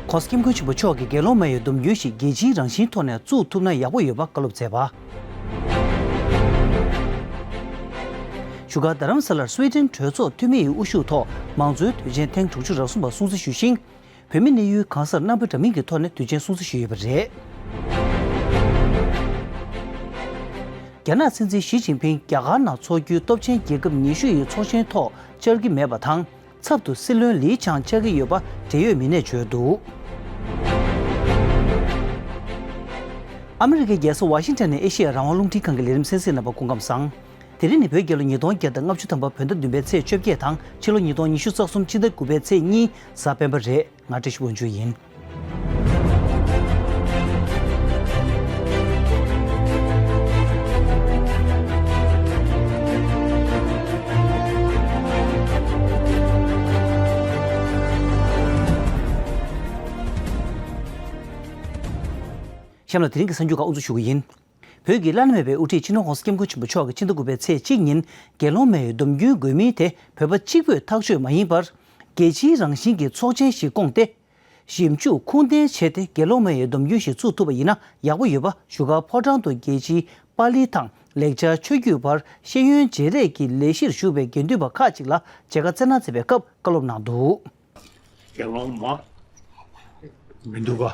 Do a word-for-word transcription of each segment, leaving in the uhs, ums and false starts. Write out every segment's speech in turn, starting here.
༸གོང་ས་༸སྐྱབས་མགོན་ཆེན་པོ་མཆོག་གིས་རྒྱལ་ཡོངས་མ་ཡི་སྡོམ་རྒྱུན་ཞིག་རྒྱལ་སྤྱིའི་རང་བཞིན་ཐོག་ནས་བཙུགས་ཐུབ་ན་ཡག་པོ་ཡོད་པ་བཀའ་སློབ་མཛད་པ། བཞུགས་སྒར་རྡ་རམ་ས་ལར་སུའེ་ཏེན་གྲོས་ཚོགས་འཐུས་མི་ཡི་དབུ་བཞུགས་ཐོག་མང་གཙོའི་དུས་ཆེན་ཐེངས་དྲུག་ཅུ་རེ་གསུམ་པ་སྲུང་བརྩི་ཞུས་ཤིང་། བོད་མི་གནས་ཡུལ་གང་སར་རྣམ་པ་འདྲ་མིན་གྱི་ཐོག་ནས་དུས་ཆེན་སྲུང་བརྩི་ཞུས་ཡོད་པ་རེད། རྒྱ་ནག་སྲིད་འཛིན་ཞི་ཅིན་ཕིང་རྒྱ་གར་ནང་འཚོགས་རྒྱུའི་སྟོབས་ཆེན་རྒྱལ་ཁབ་ཉི་ཤུ་ཡི་ཚོགས་ཆེན་ཐོག་བཅར་གྱི་མེད་པ་དང་། ཚབ་ཏུ་སྲིད་བློན་ལི་ཆང་བཅར་གྱི་ཡོད་པ་འབྲེལ་ཡོད་མི་སྣས་བརྗོད་འདུག་ཨ་མི་རི་ཀའི་རྒྱལ་ས་ཝ་ཤིང་ཊོན་ནས་ཨེ་ཤེ་ཡ་རང་དབང་རླུང་འཕྲིན་ཁང་གི་ལས་རིམ་གསན་གཟིགས་གནང་བར་སྐུ་ཁམས་བཟང་། དེ་རིང་ནི་བོད་རྒྱལ་ལོ་ཉིས་སྟོང་བརྒྱ་དང་ལྔ་བཅུ་ཐམ་པ་བོད་ཟླ་བདུན་པའི་ཚེས་བཅོ་བརྒྱད་དང་ཕྱི་ལོ་ཉིས་སྟོང་ཉི་ཤུ་རྩ་གསུམ་ཕྱི་ཟླ་དགུ་པའི་ཚེས་གཉིས་གཟའ་སྤེན་པ་རེད། ང་བཀྲ་ཤིས་དབང་ཕྱུག་ཡིན། གཤམ་ལ་དེ་རིང་གི་གསར་འགྱུར་ཁག་དབུ་འཛུགས་ཞུ་གི་ཡིན། བོད་ཀྱི་བླ་ན་མེད་པའི་དབུ་ཁྲིད་སྤྱི་ནོར་༸གོང་ས་༸སྐྱབས་མགོན་ཆེན་པོ་མཆོག་གིས་ཕྱི་ཟླ་དགུ་པའི་ཚེས་གཅིག་ཉིན་རྒྱལ་ཡོངས་མ་ཡི་སྡོམ་རྒྱུན་དགོས་མིན་དེ་བོད་པ་གཅིག་པུས་ཐག་གཅོད་མ་ཡིན་པར། རྒྱལ་སྤྱིའི་རང་བཞིན་གྱི་ཚོགས་ཆེན་ཞིག་བསྐོངས་ཏེ། ཞིབ་འཇུག་ཁུངས་ལྡན་བྱས་ཏེ་རྒྱལ་ཡོངས་མ་ཡི་སྡོམ་རྒྱུན་ཞིག་བཙུགས་ཐུབ་པ་ཡིན་ན་ཡག་པོ་ཡོད་པ་བཞུགས་སྒར་ཕོ་བྲང་དུ་རྒྱལ་སྤྱིའི་པཱ་ལི་དང་ལེགས་སྦྱར་ཆོས་བརྒྱུད་བར་ཤེས་ཡོན་བརྗེ་རེས་ཀྱི་ལས་གཞིར་ཞུགས་པའི་དགེ་འདུན་པ་ཁག་ཅིག་ལ་མཇལ་ཁ་བསྩལ་གནང་མཛད་པའི་སྐབས་བཀའ་སློབ་གནང་འདུག་རྒྱལ་ཡོངས་མ་མི་འདུག་ག་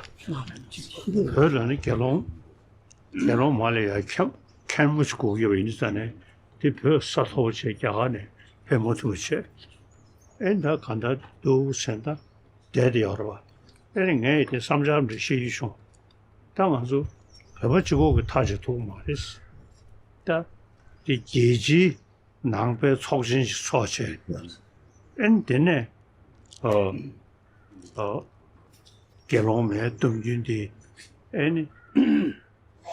བོད་ལ་ནི་རྒྱལ་ཡོངས། རྒྱལ་ཡོངས་མ་ལ་ཡ་ཁྱབ་མཁན་མོ་ཞིག་དགོས་ཀྱི་ཡོད་པ་ཡིན་ཙང་ནས་དེ་བོད་ས་མཐོ་པོ་ཆེ་རྒྱ་གར་ནས་ཕེབས་མ་ཐུབ་པ་བྱས། ཨེ་ད་ག་འདྲ་འདུག་ཟེར་ན་བསྡད་དེ་ཡོད་རེད་བ། ཨེ་ནི་ངས་དེ་བསམ་འཆར་འདྲ་བཤད་ཀྱི་བྱུང་། ད་ང་ཚོ་བོད་པ་གཅིག་པོ་གི་ཐག་ཆོད་ཐུབ་མ་རེད། ད་དེ་རྒྱལ་སྤྱིའི་ནང་པའི་ཚོགས་ཆེན་ཞིག་ཚོགས་བྱས། ཨེ་ནི་དེ་ནས་ཨ་ཨ་དགེ་སློང་མའི་སྡོམ་རྒྱུན་དེ་ཨེ་ནི་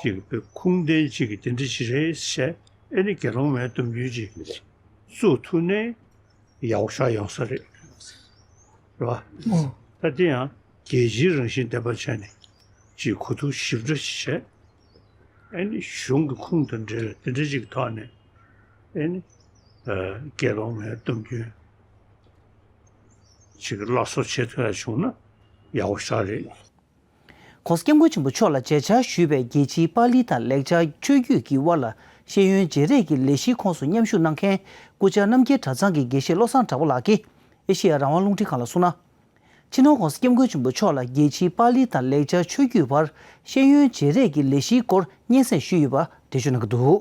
ཅིག་པའི་ཁུངས་ལྡན་ཅིག་གི་དེ་འདྲ་ཞིག་རེད་ཟེར། ཨེ་ནི་དགེ་སློང་མའི་སྡོམ་རྒྱུན་ཅིག་བཙུགས་ཐུབ་ནས་ཡག་ཤོས་ཡོང་ས་རེད། རེད་བ། ད་དེ་ཡང་རྒྱལ་སྤྱིའི་རང་བཞིན་ལྡན་པ་བྱས་ནས་ཅིག་གོ་བསྡུར་ཞིབ་ཕྲ་ཞིག་བྱས། ཨེ་ནི་གཞུང་གི་ཁུངས་དང་འབྲེལ་བའི་དེ་འདྲ་ཅིག་ཐོག་ནས་ཨེ་ནི་དགེ་སློང་མའི་སྡོམ་རྒྱུན་ཅིག་སླར་གསོ་བྱེད་ཐུབ་ཡ་བྱུང་ན་ཡག་པོ་ཞེ་དྲག་རེད། ༸གོང་ས་༸སྐྱབས་མགོན་ཆེན་པོ་མཆོག་ལ་མཇལ་བཅར་ཞུས་པའི་རྒྱལ་སྤྱིའི་པཱ་ལི་དང་ལེགས་སྦྱར་ཆོས་བརྒྱུད་ཀྱི་དབར་ལ་ཤེས་ཡོན་བརྗེ་རེས་ཀྱི་ལས་གཞིའི་ཁོངས་སུ་མཉམ་ཞུགས་གནང་མཁན་སྐུ་བཅར་རྣམ་རྒྱལ་གྲྭ་ཚང་གི་དགེ་བཤེས་བློ་བཟང་གྲགས་པ་ལགས་ཀྱིས་ཨེ་ཤེ་ཡ་རང་དབང་རླུང་འཕྲིན་ཁང་ལ་གསུངས་ན། སྤྱི་ནོར་༸གོང་ས་༸སྐྱབས་མགོན་ཆེན་པོ་མཆོག་ལ་རྒྱལ་སྤྱིའི་པཱ་ལི་དང་ལེགས་སྦྱར་ཆོས་བརྒྱུད་བར་ཤེས་ཡོན་བརྗེ་རེས་ཀྱི་ལས་གཞིའི་སྐོར་སྙན་སེང་ཞུས་ཡོད་པ་འགྲེལ་བརྗོད་གནང་གི་འདུག་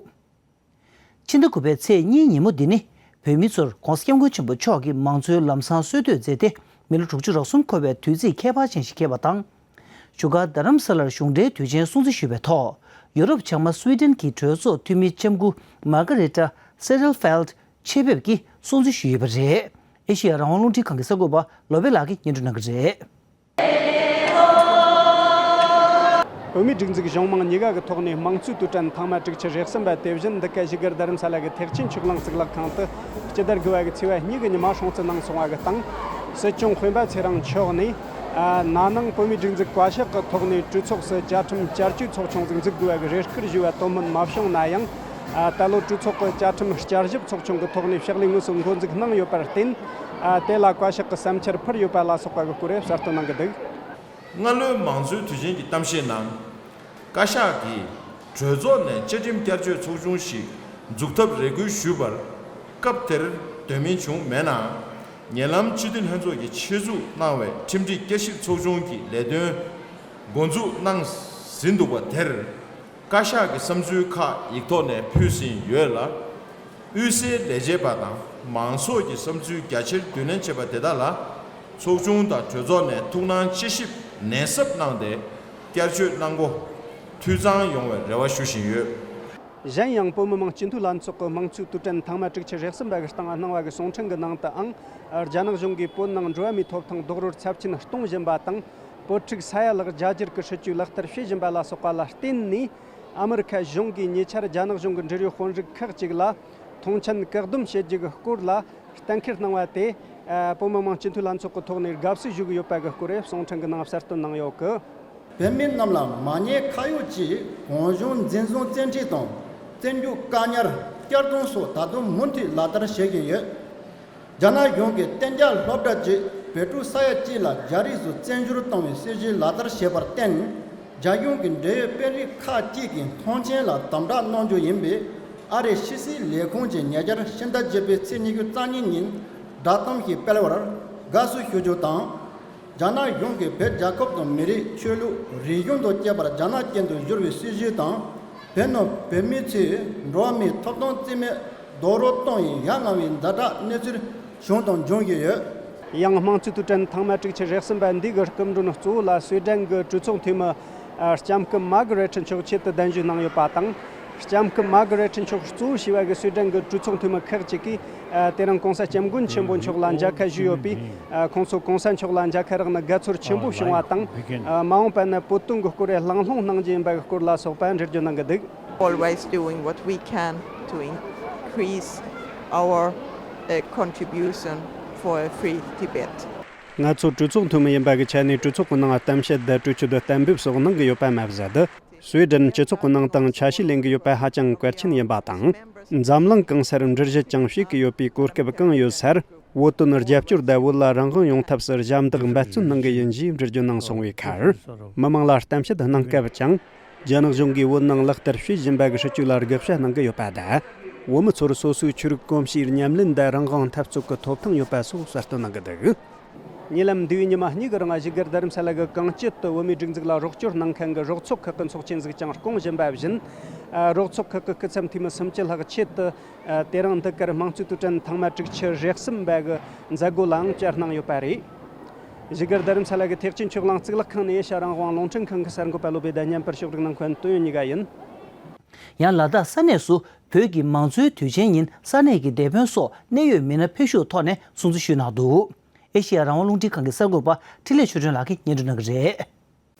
ཕྱི་ཟླ་དགུ་པའི་ཚེས་གཉིས་ཉིན་མོ་འདི་ནི་བོད་མི་ཚོར་༸གོང་ས་༸སྐྱབས་མགོན་ཆེན་པོ་མཆོག་གིས་མང་གཙོའི་ལམ་བཟང་སྲོལ་གཏོད་མཛད་དེ་མི་ལོ་དྲུག་ཅུ་རེ་གསུམ་འཁོར་བའི་དུས་ཚིགས་ཁྱད་པར་ཅན་ཞིག་འཁེལ་བ་དང་། བཞུགས་སྒར་རྡ་རམ་ས་ལར་གཞུང་འབྲེལ་དུས་ཆེན་སྲུང་བརྩི་ཞུས་པའི་ཐོག་ཡུ་རོབ་བྱང་མ་སུའི་ཏན་གྱི་གྲོས་ཚོགས་འཐུས་མི་ལྕམ་སྐུ་མཱ་ག་རེ་ཏྲ་སེ་རལ་ཧྥེལ་ཆེད་ཕེབས་ཀྱིས་སྲུང་བརྩི་ཞུས་ཡོད་པ་རེད། ཨེ་ཤེ་ཡ་རང་དབང་རླུང་འཕྲིན་ཁང་གི་གསར་འགོད་པ་བློ་བྷེ་ལགས་ཀྱིས་སྙན་སྒྲོན་གནང་གི་རེད། བོད་མིའི་སྒྲིག་འཛུགས་གཞུང་མང་གཉིས་ཀ་གི་ཐོག་ནས་དམངས་གཙོའི་དུས་དྲན་ཐེངས་མ་དྲུག་ཅུ་རེ་གསུམ་པ་དེ་བཞིན་འདི་ག་བཞུགས་སྒར་རྡ་རམ་ས་ལ་གི་ཐེག་ཆེན་ཆོས་གླིང་གཙུག་ལག་ཁང་དུ་སྤྱི་ཟླ་དགུ་པ་གི་ཚེས་པ་གཉིས་ཀྱི་ཉི་མ་སྲུང་བརྩི་གནང་སོང་བ་གི་སྟེང་། སྲིད་སྐྱོང་སྤེན་པ་ཚེ་རིང་མཆོག་ནས་ཨ་ན་ནིང་བོད་མིའི་སྒྲིག་འཛུགས་བཀའ་ཤག་གི་ཐོག་ནས་གྲོས་ཚོགས་སུ་བཅའ་ཁྲིམས་བསྐྱར་བཅོས་ཚོགས་ཆུང་ཟིག་འཛུགས་དགོས་པ་གི་རེ་སྐུལ་ཞུས་པ་དོན་སྨིན་མ་བྱུང་ན་ཡང་། ཨ་ད་ལོ་གྲོས་ཚོགས་ཀྱི་བཅའ་ཁྲིམས་བསྐྱར་ཞིབ་ཚོགས་ཆུང་གི་ཐོག་ནས་ཕྱག་ལས་དངོས་སུ་འགོ་འཛུགས་གནང་ཡོད་པར་བརྟེན། ཨ་དེ་ལ་བཀའ་ཤག་གི་བསམ་འཆར་ཕུལ་ཡོད་པ་ལ་སོགས་པ་གི་སྐོར་གསལ་སྟོན་གནང་གི་འདུག་སྔ་ལོའི་མང་གཙོའི་དུས་ཆེན་གྱི་གཏམ་བཤད་ནང་། བཀའ་ཤག་གིས་གྲོས་ཚོགས་ནས་བཅའ་ཁྲིམས་བསྐྱར་བཅོས་ཚོགས་ཆུང་ཞིག་འཛུགས་ཐབས་རེ་སྐུལ་ཞུས་པར། སྐབས་དེར་འདོན་མི་བྱུང་མེད་ནའང་། ཉེ་ལམ་སྤྱི་འཐུས་ལྷན་ཚོགས་ཀྱིས་ཆེད་འཛུགས་གནང་བའི་ཁྲིམས་སྒྲིག་བསྐྱར་ཞིབ་ཚོགས་ཆུང་གི་ལས་དོན་འགོ་འཛུགས་གནང་ཟིན་འདུག་པ་དེར། བཀའ་ཤག་གི་བསམ་ཚུལ་ཁག་ཡིག་ཐོག་ནས་ཕུལ་ཟིན་ཡོད་ལ། དབུས་སའི་ལས་བྱེད་པ་དང་མང་ཚོགས་ཀྱི་བསམ་ཚུལ་རྒྱ་ཆེར་བསྡུ་ལེན་བྱས་པ་དེ་དག་ལ། ཚོགས་ཆུང་དང་གྲོས་ཚོགས་ནས་ཐུགས་སྣང་དཔྱད་ཞིབ་ནན་གསབ་གནང་སྟེ། བསྐྱར་བཅོས་གནང་སྒོ་འཐུས་ཚང་ཡོང་བའི་རེ་བ་ཞུ་བཞིན་ཡོད། གཞན་ཡང་བོད་མི་མང་སྤྱི་འཐུས་ལྷན་ཚོགས་ཀྱི་དམངས་གཙོའི་དུས་དྲན་ཐེངས་མ་དྲུག་ཅུ་རེ་གསུམ་པ་གི་སྟེང་གནང་བ་གི་གསུང་འཕྲིན་གྱི་ནང་དུའང་། རྒྱ་ནག་གཞུང་གིས་བོད་ནང་འགྲོ་བ་མིའི་ཐོབ་ཐང་རྡོག་རོལ་ཚབས་ཆེན་གཏོང་བཞིན་པ་དང་། བོད་ཕྲུག་ས་ཡ་ལྷག་རྒྱ་སྒྱུར་གྱི་སྲིད་ཇུས་ལག་བསྟར་བྱེད་བཞིན་པ་ལ་སོགས་པ་ལ་བརྟེན་ནས། ཨ་མི་རི་ཁ་གཞུང་གིས་ཉེ་ཆར་རྒྱ་ནག་གཞུང་གི་འབྲེལ་ཡོད་དཔོན་རིགས་ཁག་ཅིག་ལ་མཐོང་མཆན་བཀག་སྡོམ་བྱེད་རྒྱུ་གི་སྐོར་ལ་གཏན་འཁེལ་གནང་བ་དེ། ཨ་བོད་མི་མང་སྤྱི་འཐུས་ལྷན་ཚོགས་ཀྱི་ཐོག་ནས་དགའ་བསུ་ཞུ་གི་ཡོད་པ་གི་སྐོར་གསུང་འཕྲིན་གྱི་ནང་གསལ་སྟོན་གནང་ཡོད་གི། བོད་མི་རྣམས་ལ་མ་ཉེས་ཁ་གཡོགས་ཀྱིས་གུང་གཞུང་འཛིན་བཟུང་བཙན་ཁྲིད་དང་བཙན་སྐྱོབ་བཀག་ཉར་བསྐྱར་གཏོང་སོགས་ད་དུང་མུ་མཐུད་ལག་བསྟར་བྱེད་བཞིན་ཡོད། རྒྱ་ནག་གཞུང་གིས་གཏན་འཇགས་སློབ་གྲྭ་གཅིག་ བོད་ཕྲུག་ས་ཡ་གཅིག་ལ་རྒྱ་རིགས་སུ་བཙན་བྱོལ་གཏོང་བའི་སྲིད་བྱུས་ལག་བསྟར་བྱས་པར་བརྟེན། རྒྱ་གཞུང་གི་འབྲེལ་ཡོད་དཔོན་རིགས་ཁག་ཅིག་གིས་མཐོང་མཆན་ལ་དམ་དྲག་གནང་རྒྱུ་ཡིན་པས། ཨ་རིའི་ཕྱི་སྲིད་ལས་ཁུངས་ཀྱིས་ཉེ་ཆར་ཕྱི་ཟླ་བརྒྱད་པའི་ཚེས་ཉི་ཤུ་རྩ་གཉིས་ཉིན་བསྒྲགས་གཏམ་ཞིག་སྤེལ་བར་དགའ་བསུ་ཞུ་རྒྱུ་དང་། རྒྱ་ནག་གཞུང་གིས་བོད་རྒྱལ་ཁབ་དང་མི་རིགས། ཆོས་ལུགས། རིག་གཞུང་དང་བཅས་པར་རྒྱ་ནག་ཅན་དུ་བསྒྱུར་བའི་སྲིད་བྱུས་དང་། བོད་ནང་བོད་མི་ཚོས་འགྲོ་བ་མིའི་ཐོབ་ཐང་རྩིས་མེད་རྡོག་རོལ་གཏོང་བའི་ཡ་ང་བའི་ཛ་དྲག་གནས་ཚུལ་བྱུང་དང་འབྱུང་བཞིན་ཡོད། ཡང་དམངས་གཙོའི་དུས་དྲན་ཐེངས་མ་དྲུག་ཅུ་རེ་གསུམ་པ་འདི་གི་སྐུ་མགྲོན་གཙོ་བོ་ལ་སུའེ་ཌེན་གྱི་གྲོས་ཚོགས་འཐུས་མི་ལྕམ་སྐུ་མཱ་གྷ་རེ་ཊི་མཆོག་ཆེད་དུ་གདན་ཞུ་གནང་ཡོད་པ་དང་། ལྕམ་སྐུ་མཱ་གྷ་རེ་ཊི་མཆོག་གཙོ་བོ་བྱས་པ་གི་སུའེ་ཌེན་གྱི་གྲོས་ཚོགས་འཐུས་མི་ཁག་ཅིག་གིས་དེ་རིང་གོང་ས་སྐྱབས་མགོན་ཆེན་པོ་མཆོག་ལ་མཇལ་ཁ་ཞུས་ཡོད་པས། ཁོང་ཚོ་གོང་ས་མཆོག་ལ་མཇལ་ཁ་རག་ནས་དགའ་ཚོར་ཆེན་པོ་བྱུང་བ་དང་། མ་འོངས་པ་ན་བོད་དོན་གྱི་སྐོར་གླེང་སློང་གནང་རྒྱུ་ཡིན་པ་གི་སྐོར་ལ་སོགས་པ་འགྲེལ་བརྗོད་གནང་གི་འདུག། Always doing what we can to increase our uh, contribution for a free Tibet. ང་ཚོ་གྲོས་ཚོགས་འཐུས་མི་ཡིན་པ་གི་ཆ་ནས་གྲོས་ཚོགས་ཀྱི་ནང་གཏམ་བཤད་དང་གྲོས་ཆོད་གཏན་འབེབས་སོགས་གནང་གི་ཡོད་པ་མ་ཟད། སུའེ་ཌེན་སྤྱི་ཚོགས་ཀྱི་ནང་དང་ཆ་ཤས་ལེན་གྱི་ཡོད་པ་ཧ་ཅང་གལ་ཆེན་ཡིན་པ་དང་། འཛམ་གླིང་གང་སར་འགྲུལ་བཞུད་ཀྱང་བྱེད་ཀྱི་ཡོད་པའི་གོ་སྐབས་གང་ཡོད་སར། བོད་དོན་རྒྱབ་སྐྱོར་དང་བོད་ལ་རང་དབང་ཡོང་ཐབས་སུ་ཞབས་འདེགས་འབད་བརྩོན་གནང་གི་ཡིན་ཞེས་འགྲེལ་བརྗོད་གནང་སོང་བའི་ཁར། མི་མང་ལ་གཏམ་བཤད་གནང་སྐབས་ཀྱང་། རྒྱ་ནག་གཞུང་གིས་བོད་ནང་ལག་བསྟར་བྱེད་བཞིན་པ་གི་སྲིད་བྱུས་ལ་དགག་བྱ་གནང་གི་ཡོད་པ་དང་། བོད་མི་ཚོར་སོ་སོའི་ཆོས་རིག་གོམས་གཤིས་ཉམས་ལེན་དང་རང་དབང་འཐབ་རྩོད་ཀྱི་ཐོབ་ཐང་ཡོད་པ་སོགས་གསལ་སྟོན་གནང་གི་འདུག། ཉེ་ལམ་འདས་པའི་ཉི་མ་གཉིས་ཀྱི་རིང་བཞུགས་སྒར་རྡ་རམ་ས་ལ་གི་གངས་སྐྱིད་དུ་བོད་མིའི་སྒྲིག་འཛུགས་ལ་རོགས་སྐྱོར་གནང་མཁན་གྱི་རོགས་ཚོགས་ཁག་གི་ཚོགས་ཆེན་ཟིག་ཀྱང་བསྐོང་བཞིན་པ་བཞིན། རོགས་ཚོགས་ཁག་གི་སྐུ་ཚབ་འཐུས་མི་སུམ་ཅུ་ལྷག་ཆེད་དུ། དེ་རིང་འདི་གར་དམངས་གཙོའི་དུས་དྲན་ཐེངས་མ་དྲུག་ཅུ་རེ་གསུམ་པ་གི་མཛད་སྒོ་ལའང་བཅར་གནང་ཡོད་པ་རེད། བཞུགས་སྒར་རྡ་རམ་ས་ལ་གི་ཐེག་ཆེན་ཆོས་གླིང་གཙུག་ལག་ཁང་ནས་ཨེ་ཤ་ཡ་རང་དབང་རླུང་འཕྲིན་ཁང་གི་གསར་འགོད་པ་བློ་བྷེ་དང་བརྙན་པར་ཕྱོགས་སྒྲིག་གནང་མཁན་ཏུན་ཡོན་གཉིས་ཀ་ཡིན། ཡང་ལ་དྭགས་ས་གནས་སུ་བོད་ཀྱི་མང་གཙོའི་དུས་ཆེན་ཉིན་ས་གནས་ཀྱི་སྡེ་དཔོན་སོགས་གནད་ཡོད་མི་སྣ་ཕེབས་ཞུགས་ཐོག་ནས་སྲུང་བརྩི་ཞུས་གནང་འདུག། ཨེ་ཤེ་ཡ་རང་དབང་རླུང་འཕྲིན་ཁང་གི་གསར་འགོད་པ་འཕྲིན་ལས་ཆོས་སྒྲོན་ལགས་ཀྱིས་སྙན་སྒྲོན་གནང་གི་རེད།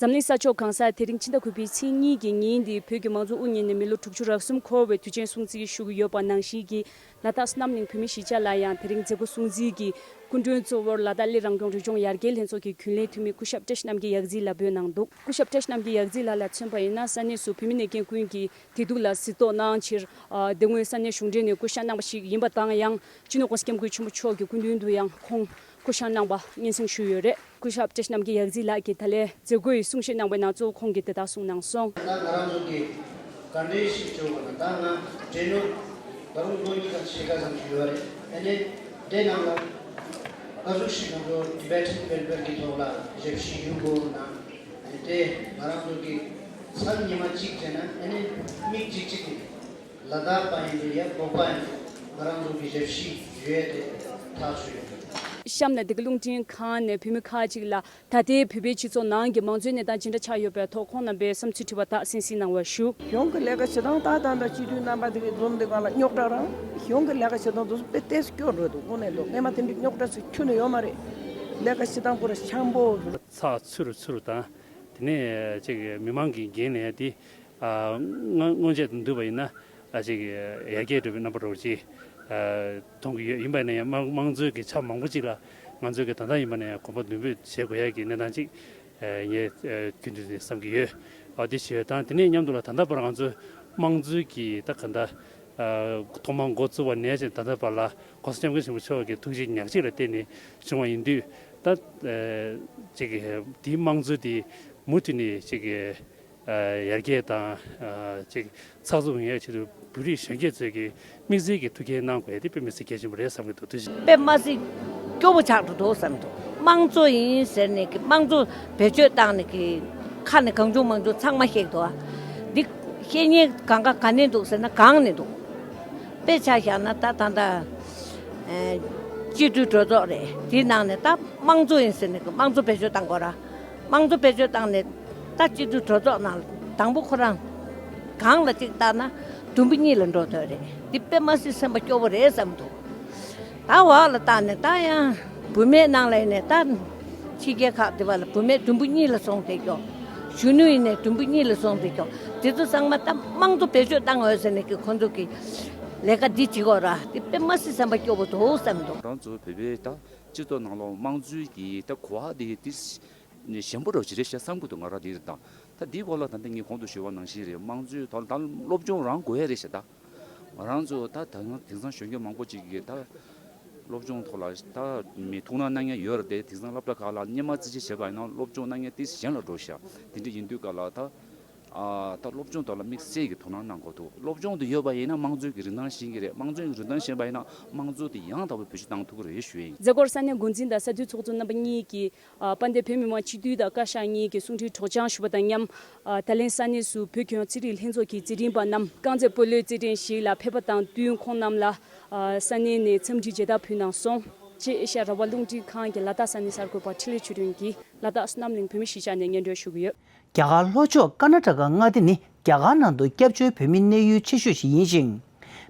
འཛམ་གླིང་ས་ཕྱོགས་གང་སར་དེ་རིང་ཕྱི་ཟླ་དགུ་པའི་ཚེས་གཉིས་ཀྱི་ཉིན་འདི་བོད་ཀྱི་མང་གཙོ་དབུ་བརྙེས་ནས་མི་ལོ་དྲུག་ཅུ་རེ་གསུམ་འཁོར་བའི་དུས་ཆེན་སྲུང་བརྩི་ཞུ་གི་ཡོད་པ་ནང་བཞིན་གྱི། ལ་དྭགས་བསོད་ནམས་གླིང་བོད་མིའི་གཞིས་ཆགས་ལ་ཡང་དེ་རིང་མཛད་སྒོ་སྲུང་བརྩི་གི་སྐུ་མགྲོན་གཙོ་བོར་ལ་དྭགས་གླེ་རང་སྐྱོང་རི་ལྗོངས་ཡར་རྒྱས་ལྷན་ཚོགས་ཀྱི་རྒྱུན་ལས་འཐུས་མི་སྐུ་ཞབས་བཀྲ་ཤིས་རྣམ་རྒྱལ་ཡག་རྩིས་ལགས་འབོད་གནང་འདུག། སྐུ་ཞབས་བཀྲ་ཤིས་རྣམ་རྒྱལ་ཡག་རྩིས་ལགས་ལ་མཚོན་པ་ཡིན་ན་ས་གནས་སུ་བོད་མི་གནས་མཁན་ཀུན་གྱི་བདེ་སྡུག་ལ་གཟིགས་རྟོག་གནང་ཕྱིར། དེ་སྔོན་ས་གནས་གཞུང་འབྲེལ་ནས་སྐུ་བཞེངས་གནང་བ་ཞིག་ཡིན་པ་དང་ཡང་སྤྱི་ནོར་༸གོང་ས་༸སྐྱབས་མགོན་ཆེན་པོ་མཆོག་གི་སྐུ་མདུན་དུ་ཡང་ཁོང་སྐུ་བཞེངས་གནང་བ་སྙན་སེང་ཞུས་ཡོད་རེད། སྐུ་ཞབས་བཀྲ་ཤིས་རྣམ་རྒྱལ་ཡག་རྩིས་ལགས་ཀྱིས་ད་ལན་མཛད་སྒོའི་གསུང་བཤད་གནང་བའི་ནང་གཙོ་བོ་ཁོང་གིས་དེ་ལྟར་གསུངས་གནང་སོང་། ད་ང་རང་ཚོ་གི་ག་འདྲའི་ཞིག་བྱུང་བ་ན་ད་ང་འབྲེལ་ནོར་ད་རུང་ལོ་གཉིས་དང་ཕྱེད་ཀ་ཙམ་ཞིག་ཡོད་རེད། ཨ་ནི་དེ་ནང་ལ་ག་ཟུག་ཞིག་ང་ཚོ་Tibetan Welfare་གི་ཐོག་ལ་ཞབས་ཕྱི་ཞུ་དགོས་ན། ཨ་ནི་དེ་ང་རང་ཚོ་གི་ཚར་ཉི་མ་གཅིག་བྱས་ན་ཨ་ནི་མི་གཅིག་གཅིག་གི་ལ་དྭགས་པ་ཡིན་པའི་ཡ་བོད་པ་ཡིན་པའི་ང་རང་ཚོ་གི་ཞབས་ཕྱི་ཞུ་ཡས་དེ་ཐག་ཆོད་ཡོད། གཤམ་ནས་འདི་ག་རླུང་འཕྲིན་ཁང་ནས་བོད་མི་ཁག་ཅིག་ལ་ད་ལྟའི་བོད་པའི་སྤྱི་ཚོགས་ནང་གི་མང་གཙོའི་གནས་སྟངས་ཇི་འདྲ་ཆགས་ཡོད་པའི་ཐོག་ཁོང་རྣམ་པའི་བསམ་ཚུལ་དྲི་བ་དག་གསན་གཟིགས་གནང་བ་ཞུ། གཞུང་གི་ལས་ཀ་བྱེད་སྟངས་ད་ད་ད་སྤྱི་འཐུས་རྣམ་པ་དེ་གའི་འཛོམས་དེ་གང་ལ་རྙོག་དྲ་རང་གཞུང་གི་ལས་ཀ་བྱེད་སྟངས་དེ་ཚོ་དཔེ་ཏོག་ཙམ་སྐྱོ་འགྲོ་འདུག། དངོས་གནས་འདུག། སྔས་མ་དེ་འདྲའི་རྙོག་དྲ་ཚོ་ཁྱོན་ནས་ཡོད་མ་རེད། ལས་ཀ་བྱེད་སྟངས་པོ་ར་འཆམ་པོ། ཚགས་ཚུད་རུ་ཚུད་རུ་དང་། དེ་ནས་ཅིག་མི་མང་གི་འགན་ལེན་ཡ་དེ། ཨ། སྔོན་སྔོན་ཆད་དུ་འདུག་པ་ཡིན་ན། ཨ། ཅིག་ཡར་རྒྱས་འགྲོ་བའི་རྣམ་པ་འདྲ་བོ་ཅིག་ཨ། མཐོང་གི་ཡོད། ཡིན་པ་ཡིན་ན་ཡང་དམངས་དམངས་གཙོའི་གི་ཆ་མང་པོ་ཅིག་ལ་ང་ཚོའི་གི་ད་ལྟ་ཡིན་པ་ན་ཡང་གོམ་པ་མདུན་སྤོས་བྱེད་དགོས་ཡ་གི་གནས་སྟངས་ཅིག་ཨ། ངས་ཨ། རྒྱུན་དུ་ནས་བསམ་གྱི་ཡོད། ཨ། དེ་བྱས་དང་དེ་ནས་མཉམ་དུ་ལ་ད་ལྟ་བར་ང་ཚོ་དམངས་གཙོའི་གི་ད་ག་འདྲ། ཨ། ཐོག་མར་འགོ་བཙུགས་པ་ནས་བྱས་ད་ལྟ་བར་ལ་༸གོང་ས་༸སྐྱབས་མགོན་ཆེན་པོ་མཆོག་གི་ཐུགས་རྗེ་ཉག་གཅིག་ལ་བརྟེན་ནས་བྱུང་བ་ཡིན་དུས། ད་ཨ། ཅིག་དེའི་དམངས་གཙོ་དེ་མུ་མཐུད་ནས་ཅིག་ཨ། ཡར་རྒྱས་དང་། ཨ། ཅིག་ཚགས་ཚུད་ཡོང་ཡའི་ཆེད་དུ་བོད་རིགས་གཞོན་སྐྱེས་ཚོས་ཀྱི་དམིགས་བསལ་གྱི་ཐུགས་འགན་གནང་དགོས་ཡ་དེ་དཔེ་མི་སྲིད་གལ་ཆེན་པོ་རེད་བསམ་གྱི་འདུག། ཐུགས་རྗེ་ཆེ། དཔེ་མ་སྲིད་སྐྱོ་པོ་ཆགས་འགྲོ་འདུག་བསམ་འདུག། དམངས་གཙོ་ཡིན་ཟེར་ནས་ཀྱི་དམངས་གཙོ་བེད་སྤྱོད་བཏང་ནས་ཀྱི་ཁ་ནས་གང་བྱུང་མང་བྱུང་ཚང་མ་བཤད་འདུག། ཨ། འདི་བཤད་ཉེས་གང་ག་ག་ནས་འདུག་ཟེར་ན་གང་ནས་འདུག། དཔེ་ཆ་བཞག་ན་ད་ད་ད་ཨ། སྤྱི་འཐུས་གྲོས་ཚོགས་རེད། དེའི་ནང་ནས་ད་དམངས་གཙོ་ཡིན་ཟེར་ནས་ཀྱི་དམངས་གཙོ་བེད་སྤྱོད་བཏང་དགོས་ར། དམངས་གཙོ་བེད་སྤྱོད་བཏང་ནས་ད་སྤྱི་འཐུས་གྲོས་ཚོགས་ནང་དང་པོ་ཁོ་རང་གང་ལ་གཅིག་བལྟ་ན་དུམ་བུ་གཉིས་ལ་འགྲོ་འདོད་རེད། འདི་དཔེ་མ་སྲིད་སེམས་པ་སྐྱོ་བོ་རེད་བསམ་འདུག། ད་འོག་ལ་བལྟ་ནས་ད་ཡང་བུད་མེད་ནང་ལ་ཡིན་ནས་ད་ཕྱི་རྒྱལ་ཁག་དེ་བ་ལ་བུད་མེད་དུམ་བུ་གཉིས་ལ་སོང་བསྡད་ཀྱོག། གཞོན་ནུ་ཡིན་ནས་དུམ་བུ་གཉིས་ལ་སོང་བསྡད་ཀྱོག། དེ་ཚོ་ཚང་མ་ད་དམངས་གཙོ་བེད་སྤྱོད་བཏང་འོས་ཟེར་ནས་ཀྱི་ཁོང་ཚོ་གི་ལས་ཀ་འདི་བྱེད་དགོས་ར། འདི་དཔེ་མ་སྲིད་སེམས་པ་སྐྱོ་བོ་འདུག་བསམ་འདུག། ང་རང་ཚོ་བོད་པའི་ད་སྤྱི་ཚོགས་ནང་ལོགས་དམངས་གཙོའི་གི་ད་གོ་བ་དེ་དེ་ཞན་པོ་འདྲ་ཅིག་རེད་ཤག་བསམ་གི་འདུག། ང་རང་དེ་རེད་དང་། ད་དེའི་སྐོར་ལ་ད་ལྟ་ངས་གོང་དུ་ཞུས་པ་ནང་བཞིན་རེད། དམངས་གཙོའི་ཐོག་ད་སློབ་སྦྱོང་རང་དགོས་ཡ་རེད་ཤག། ད་ང་རང་ཚོ་ད་ད་དེང་སང་གཞོན་སྐྱེས་མང་པོ་ཅིག་གིས་ད་ སློབ་སྦྱོང་ཐོག་ལ་ད་མི་ཐུགས་སྣང་གནང་མཁན་ཡོད་རེད་དེ། དེང་སང་སློབ་གྲྭ་ཁག་ལ་སྔོན་མ་རྩིས་ཆེ་བྱས་པ་ཡིན་ན་སློབ་སྦྱོང་གནང་མཁན་ཏོག་ཙམ་གཞན་ལ་འགྲོ་ཤག་དེ་འདྲ་ཡིན་དུས་ག་ལ་ད། ཨ་ད་སློབ་སྦྱོང་ཐོག་ལ་དམིགས་བསལ་གྱི་དོ་སྣང་གནང་དགོས་འདུག་སློབ་སྦྱོང་དེ་ཡོད་པ་ཡིན་ན་དམངས་གཙོའི་གི་རིན་ཐང་ཤེས་ཀྱི་རེད། དམངས་གཙོའི་གི་རིན་ཐང་ཤེས་པ་ཡིན་ན་དམངས་གཙོ་དེ་ཡང་དག་པའི་བེད་སྤྱོད་གཏང་ཐུབ་ཀྱི་རེད་ཞུ་ཡ་ཡིན། མཛད་སྒོར་ས་གནས་འགོ་འཛིན་དང་ས་འཐུས་ཚོགས་གཙོ་རྣམ་པ་གཉིས་ཀྱིས་ཨ་དཔལ་ལྡན་བོད་མི་མང་སྤྱི་འཐུས་དང་བཀའ་ཤག་གཉིས་ཀྱི་གསུང་འཕྲིན་སྒྲོག་སྦྱང་ཞུ་བ་དང་མཉམ། ཨ་ད་ལན་ས་གནས་སུ་བོད་ཁྱོན་ཚན་རིག་ལྷན་ཚོགས་ཀྱི་རྩེད་འགྲན་པ་རྣམས་རྐང་རྩེད་སྤོ་ལོའི་རྩེད་འགྲན་ཞིག་ལ་ཕེབས་པ་དང་བསྟུན་ཁོང་རྣམས་ལ་ཨ་ས་གནས་ནས་འཚམས་འདྲི་མཇལ་དར་ཕུལ་གནང་སོང་། ཅེས་ཨེ་ཤ་ཡ་རང་དབང་རླུང་འཕྲིན་ཁང་གི་ལ་དྭགས་ས་གནས་གསར་འགོད་པ་འཕྲིན་ལས་ཆོས་སྒྲོན་གྱིས་ལ་དྭགས་བསོད་ནམས་གླིང་བོད་མི་གཞིས་ཆགས་ནས་སྙན་སྒྲོན་ཞུ་གི་ཡོད། རྒྱ་གར་ལྷོ་ཕྱོགས་ཀར་ན་ཊ་ཀ་མངའ་སྡེ་ནི་རྒྱ་གར་ནང་དུ་སྐྱབས་བཅོལ་བོད་མིའི་གནས་ཡུལ་ཆེ་ཤོས་ཤིག་ཡིན་ཞིང་།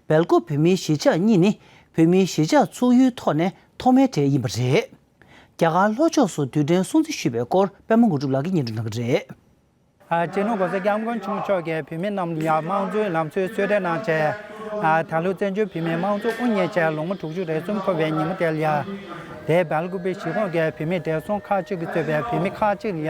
སྦེལ་ཀོབ་བོད་མིའི་གཞིས་ཆགས་གཉིས་ནི་བོད་མིའི་གཞིས་ཆགས་ཚུགས་ཡུལ་ཐོག་ནས་ཐོག་མའི་གྲས་ཡིན་པ་རེད། རྒྱ་གར་ལྷོ་ཕྱོགས་སུ་རྡུལ་ཕྲན་སྲུང་བརྩི་ཞུས་པའི་སྐོར་པད་མ་དངོས་གྲུབ་ལགས་ཀྱིས་སྙན་སྒྲོན་གནང་གི་རེད། ཨ་སྤྱི་ནོར་༸གོང་ས་༸སྐྱབས་མགོན་ཆེན་པོ་མཆོག་གིས་བོད་མི་རྣམས་ལ་དམངས་གཙོའི་ལམ་སྲོལ་གསོལ་རས་གནང་བྱས། ཨ་ད་ལོ་བཙན་བྱོལ་བོད་མིའི་དམངས་གཙོ་དབུ་བརྙེས་བྱས་ལོ་ངོ་དྲུག་ཅུ་རེ་གསུམ་འཁོར་བའི་ཉིན་མོ་དེ་ལ་ཡ། དེའི་སྦེལ་ཀོབ་གཞིས་ཁོངས་ཀྱི་བོད་མི་བགྲེས་སོང་ཁག་ཅིག་གིས་གཙོས་པའི་བོད་མི་ཁག་ཅིག་ལ་ཡ།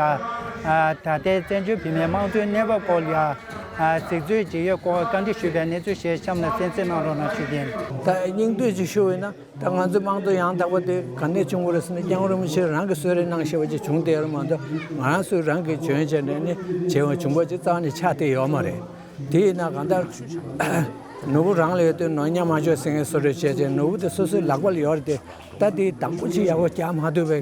ཨ་ད་ལྟའི་བཙན་བྱོལ་བོད་མིའི་དམངས་གཙོའི་གནས་བབ་སྐོར་ལ་ཡ། ཨ་གཟིགས་ཚོད་ཅིག་ཡོད་སྐོར་བཀའ་འདྲི་ཞུས་པའི་གནས་ཚུལ་ཞིག་གཤམ་ལ་གསན་གཟིགས་གནང་རོགས་གནང་ཞུ་རྒྱུ་ཡིན། ད་སྙིང་བསྡུས་ཅིག་ཞུ་བ་ཡིན་ན། ད་ང་ཚོའི་དམངས་གཙོ་ཡང་དག་པ་དེ་ག་ནས་བྱུང་བ་རེད་ཟེར་ན། སྐྱབས་མགོན་རིན་པོ་ཆེ་རང་གིས་གསོལ་རས་གནང་བཞག་པ་ཅིག་བྱུང་བསྡད་ཡོད་རེད་མ་གཏོགས། ང་རང་ཚོས་རང་གིས་འཇོན་བྱས་ནས་ནི་བྱས་པ་བྱུང་བ་ཅིག་རྩ་བ་ནས་ཆགས་བསྡད་ཡོད་མ་རེད། དེ་ཡིན་ན་གང་ལྟར་ནོར་བུ་རང་ལ་ཡོད་དུས་ནོར་ཉམས་མ་བཅོས་ཟེར་མཁན་བཟོ་འདྲ་བྱས་བྱས། ནོར་བུ་དེ་སོ་སོའི་ལག་པ་ལ་ཡོད་རེད་དེ། ད་དེའི་བདག་པོ་ཅིག་ཡག་པོ་རྒྱག་མ་ཐུབ་པའི་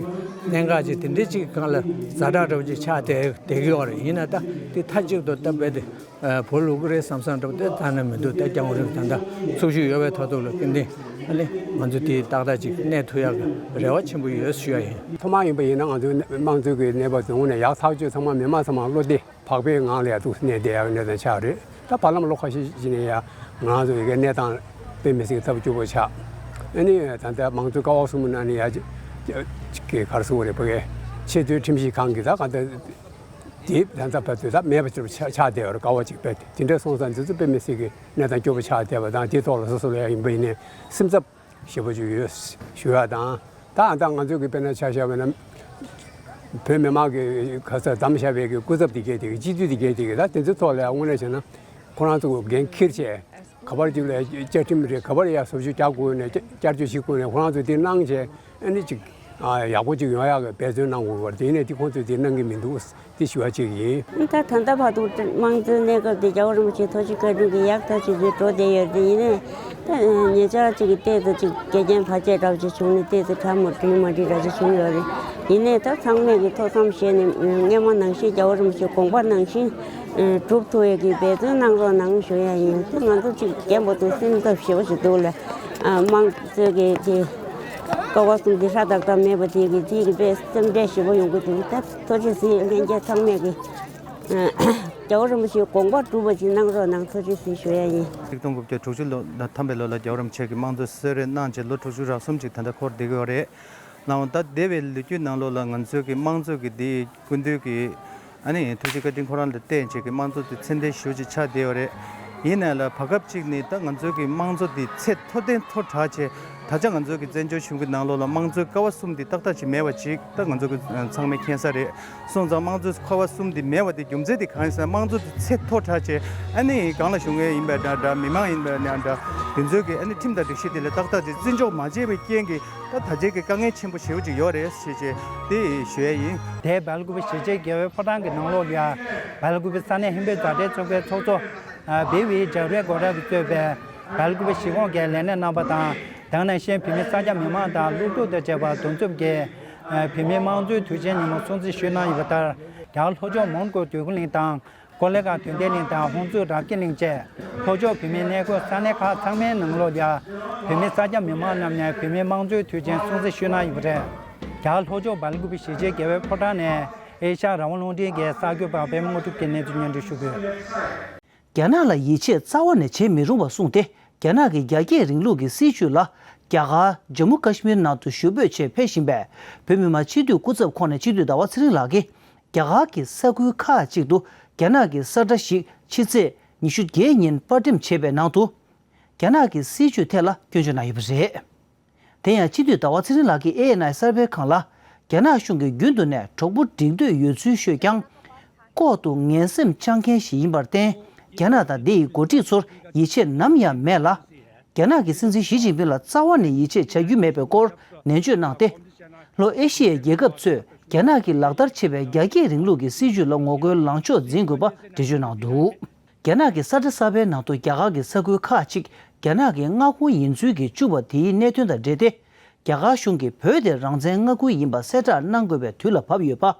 གནད་འགག་ཅིག་དེ་འདྲའི་ཅིག་སྒང་ལ་ཛ་དྲག་འདྲ་བོ་ཅིག་ཆགས་བསྡད་བསྡད་ཀྱི་ཡོད་རེད། ཡིན་ན་ད་དེ་མཐའ་གཅིག་ཏུ་ད་རྦད་དེ། ཨ་བོར་ལོག་གི་རེད་བསམ་བསམ་འདྲ་པོ་དེ་ད་ནི་མི་འདུག་ད་སྐྱབས་མགོན་རིན་པོ་ཆེ་ད་ལྟ་ཚུགས་ཤིག་ཡོད་པའི་ཐོག་ཐོག་ལ་ཏན་ཏན་ཨ་ནི་ང་ཚོ་དེ་ཏག་ཏག་ཅིག་གནས་ཐུབ་ཡག་གི་རེ་བ་ཆེན་པོ་ཡོད་ཞུ་ཡ་ཡིན། ཐོག་མར་ཡིན་པ་ཡིན་ན་ང་ཚོའི་དམངས་གཙོའི་གི་གནས་བབ་དེ་དངོས་གནས་ཡག་ཐག་ཆོད། ཚང་མ་མི་མང་ཚང་མ་བློ་བདེ་བག་ཕེབས་ངང་ལ་ཡ་འདུག་གནས་བསྡད་ཡག་གི་གནས་སྟངས་ཆགས་རེད། ད་བར་ལམ་ལོ་ཁ་ཤས་ཤིག་ནས་ཡ་ང་ཚོ་ཡི་གེ་གནས་སྟངས་དཔེ་མི་སྲིད་ཀྱི་སྟབས་སྐྱོ་པོ་ཆགས། ཨ་ནི་ད་ལྟ་དམངས་གཙོའི་ཀ་བ་གསུམ་ནང་ནས་ཡ་ཅིག་གི་ག་རེ་ཟེར་དགོས་རེད། ཕ་གི་ཆེས་མཐོའི་ཁྲིམས་ཞིབ་ཁང་གི་ད་ག་ད། དེ་ད་ལྟ་བར་དུ་ད་མེད་པ་ཆགས་ཆགས་བསྡད་ཡོད་རེད། ཀ་བ་གཅིག་པས་དེ་འདྲ་སོང་ཙང་འདི་ཚོ་དཔེ་མི་སྲིད་ཀྱི་གནས་སྟངས་སྐྱོ་པོ་ཆགས་བསྡད་པ་དང་། དེའི་ཐོག་ལ་སོ་སོ་ལ་ཡང་ཡིན་པ་ཡིན་ནའི་སེམས་འཚབ་ཞེ་པོ་ཅིག་ཡོད་ཞུ་ཡ་དང་། ད་ད་ང་ཚོ་གི་དཔེར་ན་ཆ་བཞག་པ་ན་བོད་མི་མང་གི་ག་ས་བདམས་བཞག་པའི་གི་སྐུ་ཚབ་དེ་གས་དེ་གི་སྤྱི་འཐུས་དེ་གས་དེ་གི་ད་དེ་ཚོའི་ཐོག་ལ་ཡང་དངོས་གནས་བྱས་ན་ཁོ་རང་ཚོ་གི་འགན་འཁྱེར་བྱས། ག་པར་ཅིག་ལ་བཅའ་ཁྲིམས་རེད། ག་པར་ཡ་བཟོ་བཅོས་རྒྱག་དགོས་ནས་བསྐྱར་བཅོས་བྱེད་དགོས་ནས་ཁོ་རང་ཚོས་དེ་གནང་བྱས། ཨ་ནི་ཅིག་ཨ་ཡག་པོ་ཅིག་ཡོང་ཡག་གི་འབད་བརྩོན་གནང་དགོས་པ་རེད། དེ་ཡིན་ནའི་དེ་ཁོང་ཚོས་དེ་གནང་གི་མི་འདུག་དེ་ཞུ་བ་ཅིག་ཡིན། ད་ད་ལྟ་བར་དུ་དམངས་གཙོའི་གནས་སྐབས་དེ་རྒྱལ་བ་རིན་པོ་ཆེའི་ཐུགས་རྗེ་བཀའ་དྲིན་གྱིས་ཡག་ཐག་ཆོད་ཀྱི་འགྲོ་བསྡད་ཡོད་རེད། དེ་ཡིན་ནའི་ད་ཉེ་ཆར་ཅིག་གི་ཏོག་ཙམ་ཅིག་འགལ་རྐྱེན་བར་ཆད་འདྲ་བོ་ཅིག་བྱུང་ནས་ཏོག་ཙམ་གྲ་མ་འགྲིག་མ་འགྲིག་འདྲ་ཅིག་བྱུང་ཡོད་རེད། ཡིན་ནའི་ད་ཚང་མས་ཀྱི་ཐུགས་བསམ་བཞེས་ནས་སྔོན་མ་ནང་བཞིན་རྒྱལ་བ་རིན་པོ་ཆེའི་དགོངས་པ་ནང་བཞིན་སྒྲུབ་ཐུབ་ཡས་ཀྱི་འབད་བརྩོན་གནང་རོགས་གནང་ཞུ་ཡ་ཡིན། ད་ང་ཚོ་ཅིག་རྒན་པོ་དང་སེམས་འཚབ་ཞེ་པོ་ཞིག་འདུག་ལ། ཨ་དམངས་གཙོའི་གི་དེ་ཀ་བ་གསུམ་དེ་ཧྲ་ཏག་ཏག་མེད་པ་དེ་གི་དེ་གི་དཔེ་སེམས་ཁྲལ་ཞེ་པོ་ཡོང་གི་འདུག་ད་ཐུགས་རྗེ་གཟིགས། ལྷན་རྒྱས་ཚང་མས་གི་ཨ་རྒྱལ་བ་རིན་པོ་ཆེའི་དགོངས་པ་སྒྲུབ་པ་ཅིག་གནང་རོགས་གནང་། ཐུགས་རྗེ་གཟིགས་ཞུ་ཡ་ཡིན། ཆིག་སྟོང་དགུ་བརྒྱ་དྲུག་ཅུ་ལོ་ཐམ་པའི་ལོ་ལ་རྒྱལ་བ་རིན་པོ་ཆེ་གིས་དམངས་གཙོའི་གསོལ་རས་གནང་བྱས་ལོ་དྲུག་ཅུ་རེ་གསུམ་ཅིག་ད་ལྟ་འཁོར་བསྡད་ཀྱི་ཡོད་རེད། ལའང་ད་འདས་པའི་ལོ་རྒྱུས་ནང་ལོགས་ལ་ང་ཚོའི་གི་དམངས་གཙོ་གི་འདི་སྐུ་མདུན་གྱི་ཨ་ནི་ཐུགས་རྗེ་བཀའ་དྲིན་ཁོ་རང་ལ་བརྟེན་བྱས་ཀྱི་དམངས་གཙོ་དེ་ཚད་ལྡན་ཞེ་པོ་ཅིག་ཆགས་བསྡད་ཡོད་རེད། ཡིན་ནའི་ལ་བར་སྐབས་ཅིག་ནས་ད་ང་ཚོའི་གི་དམངས་གཙོ་དེ་ཚད་མཐོ་ཏན་མཐོ་དྲགས་བྱས། ད་ཆ་ང་ཚོའི་གི་བཙན་བྱོལ་གཞུང་གི་ནང་ལོགས་ལ་དམངས་གཙོའི་ཀ་བ་གསུམ་དེ་ཏག་ཏག་ཅིག་མེད་པ་ཅིག་ད་ང་ཚོ་གི་ཚང་མས་མཁྱེན་གསལ་རེད། སོང་ཙང་དམངས་གཙོའི་ཀ་བ་གསུམ་དེ་མེད་པ་དེ་རྒྱུ་མཚན་དེ་གང་ཡིན་ཟེར་ན། དམངས་གཙོ་དེ་ཚད་མཐོ་དྲགས་བྱས། ཨ་ནི་སྒང་ལ་བཞུགས་མཁན་ཡིན་པ་ཡིན་ན་འདྲ། མི་མང་ཡིན་པ་ཡིན་ན་འདྲ། དེ་ཚོའི་གི་ཨ་ནི་ཁྲིམས་དང་སྒྲིག་གཞི་དེ་ལ་ཏག་ཏག་དེ་བརྩི་འཇོག་མ་བྱས་པའི་རྐྱེན་གྱིས་ད་ད་ཆའི་གི་དཀའ་ངལ་ཆེན་པོ་ཞེ་པོ་ཅིག་ཡོད་རེད་ཞེས་བྱས་དེ་ཞུ་ཡ་ཡིན། དེ་སྦེལ་ཀོབ་གཞིས་བྱེས་དགེ་འོས་ཕོ་བྲང་གི་ནང་ལོགས་ལ་ཡ་སྦེལ་ཀོབ་ས་གནས་ཧིན་བོད་མཛའ་འབྲེལ་ཚོགས་པའི་ཚོགས་གཙོ་བེ་ཝི་ཇག་རེ་གོ་ར་གིས་གཙོས་པའི་སྦེལ་ཀོབ་གཞིས་ཁོངས་ཀྱི་ལས་སྣེ་རྣམ་པ་དང་། དེ་ནང་བཞིན་བོད་མི་གསར་སྐྱ་མི་མང་དང་སློབ་ཕྲུག་དང་བཅས་པ་གདུང་འཚོབ་ཀྱིས་བོད་མིའི་དམངས་གཙོའི་དུས་ཆེན་ཉིན་མོ་སྲུང་བརྩི་ཞུས་གནང་ཡོད་པ་ལྟར། རྒྱ་གར་ལྷོ་ཕྱོགས་མོན་གྷོ་འདོད་རྒུ་གླིང་དང་། ཀོ་ལེ་གྷལ་དོན་ལྡན་གླིང་དང་ཧོང་ཙུའུ་ར་སྐྱེས་གླིང་བཅས་ལྷོ་ཕྱོགས་བོད་མིའི་གནས་འཁོད་ས་གནས་ཁག་ཚང་མའི་ནང་ལོགས་ལ་བོད་མི་གསར་སྐྱ་མི་མང་རྣམས་ནས་བོད་མིའི་དམངས་གཙོའི་དུས་ཆེན་སྲུང་བརྩི་ཞུས་གནང་ཡོད་པ་རེད། རྒྱ་གར་ལྷོ་ཕྱོགས་སྦེལ་ཀོབ་གཞིས་བྱེས་དགེ་འོས་ཕོ་བྲང་ནས་ཨེ་ཤ་ཡ་རང་དབང་རླུང་འཕྲིན་གྱི་གསར་འགོད་པ་པད་མ་དངོས་གྲུབ་ཀྱིས་གནས་ཚུལ་སྙན་སྒྲོན་ཞུ་གི་ཡོད། རྒྱ་ནག་ལ་ཡིད་ཆེས་རྩ་བ་ནས་བྱེད་མི་རུང་བ་གསུངས་ཏེ། རྒྱ་ནག་གི་རྒྱ་སྐྱེད་རིང་ལུགས་ཀྱི་སྲིད་བྱུས་ལ་རྒྱ་གར་ཇམ་མུ་ཀ་ཤི་མིར་ནང་དུ་ཞུ་འབོད་ཆེད་ཕེབས་བཞིན་པའི་བོད་མི་མང་སྤྱི་འཐུས་སྐུ་ཚབ་ཁོངས་ནས་སྤྱི་འཐུས་ཟླ་བ་ཚེ་རིང་ལགས་ཀྱིས། རྒྱ་གར་གྱི་ས་ཁུལ་ཁག་ཅིག་ཏུ་རྒྱ་ནག་གི་ས་ཁྲ་ཞིག་ཕྱི་ཚེས་ཉི་ཤུ་བརྒྱད་ཉིན་པར་འགྲེམས་བྱས་པའི་ནང་དུ། རྒྱ་ནག་གི་སྲིད་བྱུས་ཐད་ལ་སྐྱོན་བརྗོད་གནང་ཡོད་པ་རེད། དེ་ཡང་སྤྱི་འཐུས་ཟླ་བ་ཚེ་རིང་ལགས་ཀྱིས་ཨེ་ཨེན་ཨའི་གསར་སྤེལ་ཁང་ལ། རྒྱ་ནག་གཞུང་གིས་རྒྱུན་དུ་ནས་གྲོགས་པོ་སྒྲིག་འདོད་ཡོད་ཚུལ་ཤོད་ཀྱང་། ལྐོག་ཏུ་ངན་སེམས་བཅངས་མཁན་ཞིག་ཡིན་པར་བརྟེན། རྒྱ་ནག་དང་དེ་ཡི་འགོ་ཁྲིད་ཚོར་ཡིད་ཆེས་ནམ་ཡང་མེད་ལ། རྒྱ་ རྒྱ་ནག་གི་སྲིད་འཛིན་ཞི་ཅིན་ཕིང་ལ་རྩ་བ་ནས་ཡིད་ཆེས་བྱ་རྒྱུ་མེད་པའི་སྐོར་ནན་བརྗོད་གནང་སྟེ། ལྷོ་ཨེ་ཤི་ཡའི་རྒྱལ་ཁབ་ཚོས་རྒྱ་ནག་གིས་ལག་བསྟར་བྱེད་པའི་རྒྱ་སྐྱེད་རིང་ལུགས་ཀྱི་སྲིད་ཇུས་ལ་ངོ་རྒོལ་ལངས་ཕྱོགས་འཛིན་དགོས་པ་འགྲེལ་བརྗོད་གནང་འདུག་རྒྱ་ནག་གི་ས་ཁྲ་གསར་པའི་ནང་དུ་རྒྱ་གར་གྱི་ས་ཁུལ་ཁག་ཅིག་རྒྱ་ནག་གི་མངའ་ཁོངས་ཡིན་ཚུལ་གྱིས་བཅུག་པ་དེའི་གནད་དོན་དང་འབྲེལ་ཏེ། རྒྱ་གར་གཞུང་གིས་བོད་དེ་རང་བཙན་མངའ་ཁུལ་ཡིན་པ་གསལ་བསྒྲགས་གནང་དགོས་པའི་དུས་ལ་བབ་ཡོད་པ།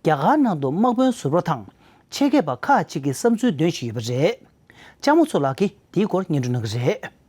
རྒྱ་གར་ནང་དུ་དམག་དཔོན་ཟུར་པ་དང་ཆེད་མཁས་པ་ཁག་ཅིག་གིས་བསམ་ཚུལ་འདོན་བཞིན་ཡོད་པ་རེད། ལྕམ་མོ་མཚོ་ལགས་ཀྱིས་འདིའི་སྐོར་སྙན་སྒྲོན་གནང་གི་རེད།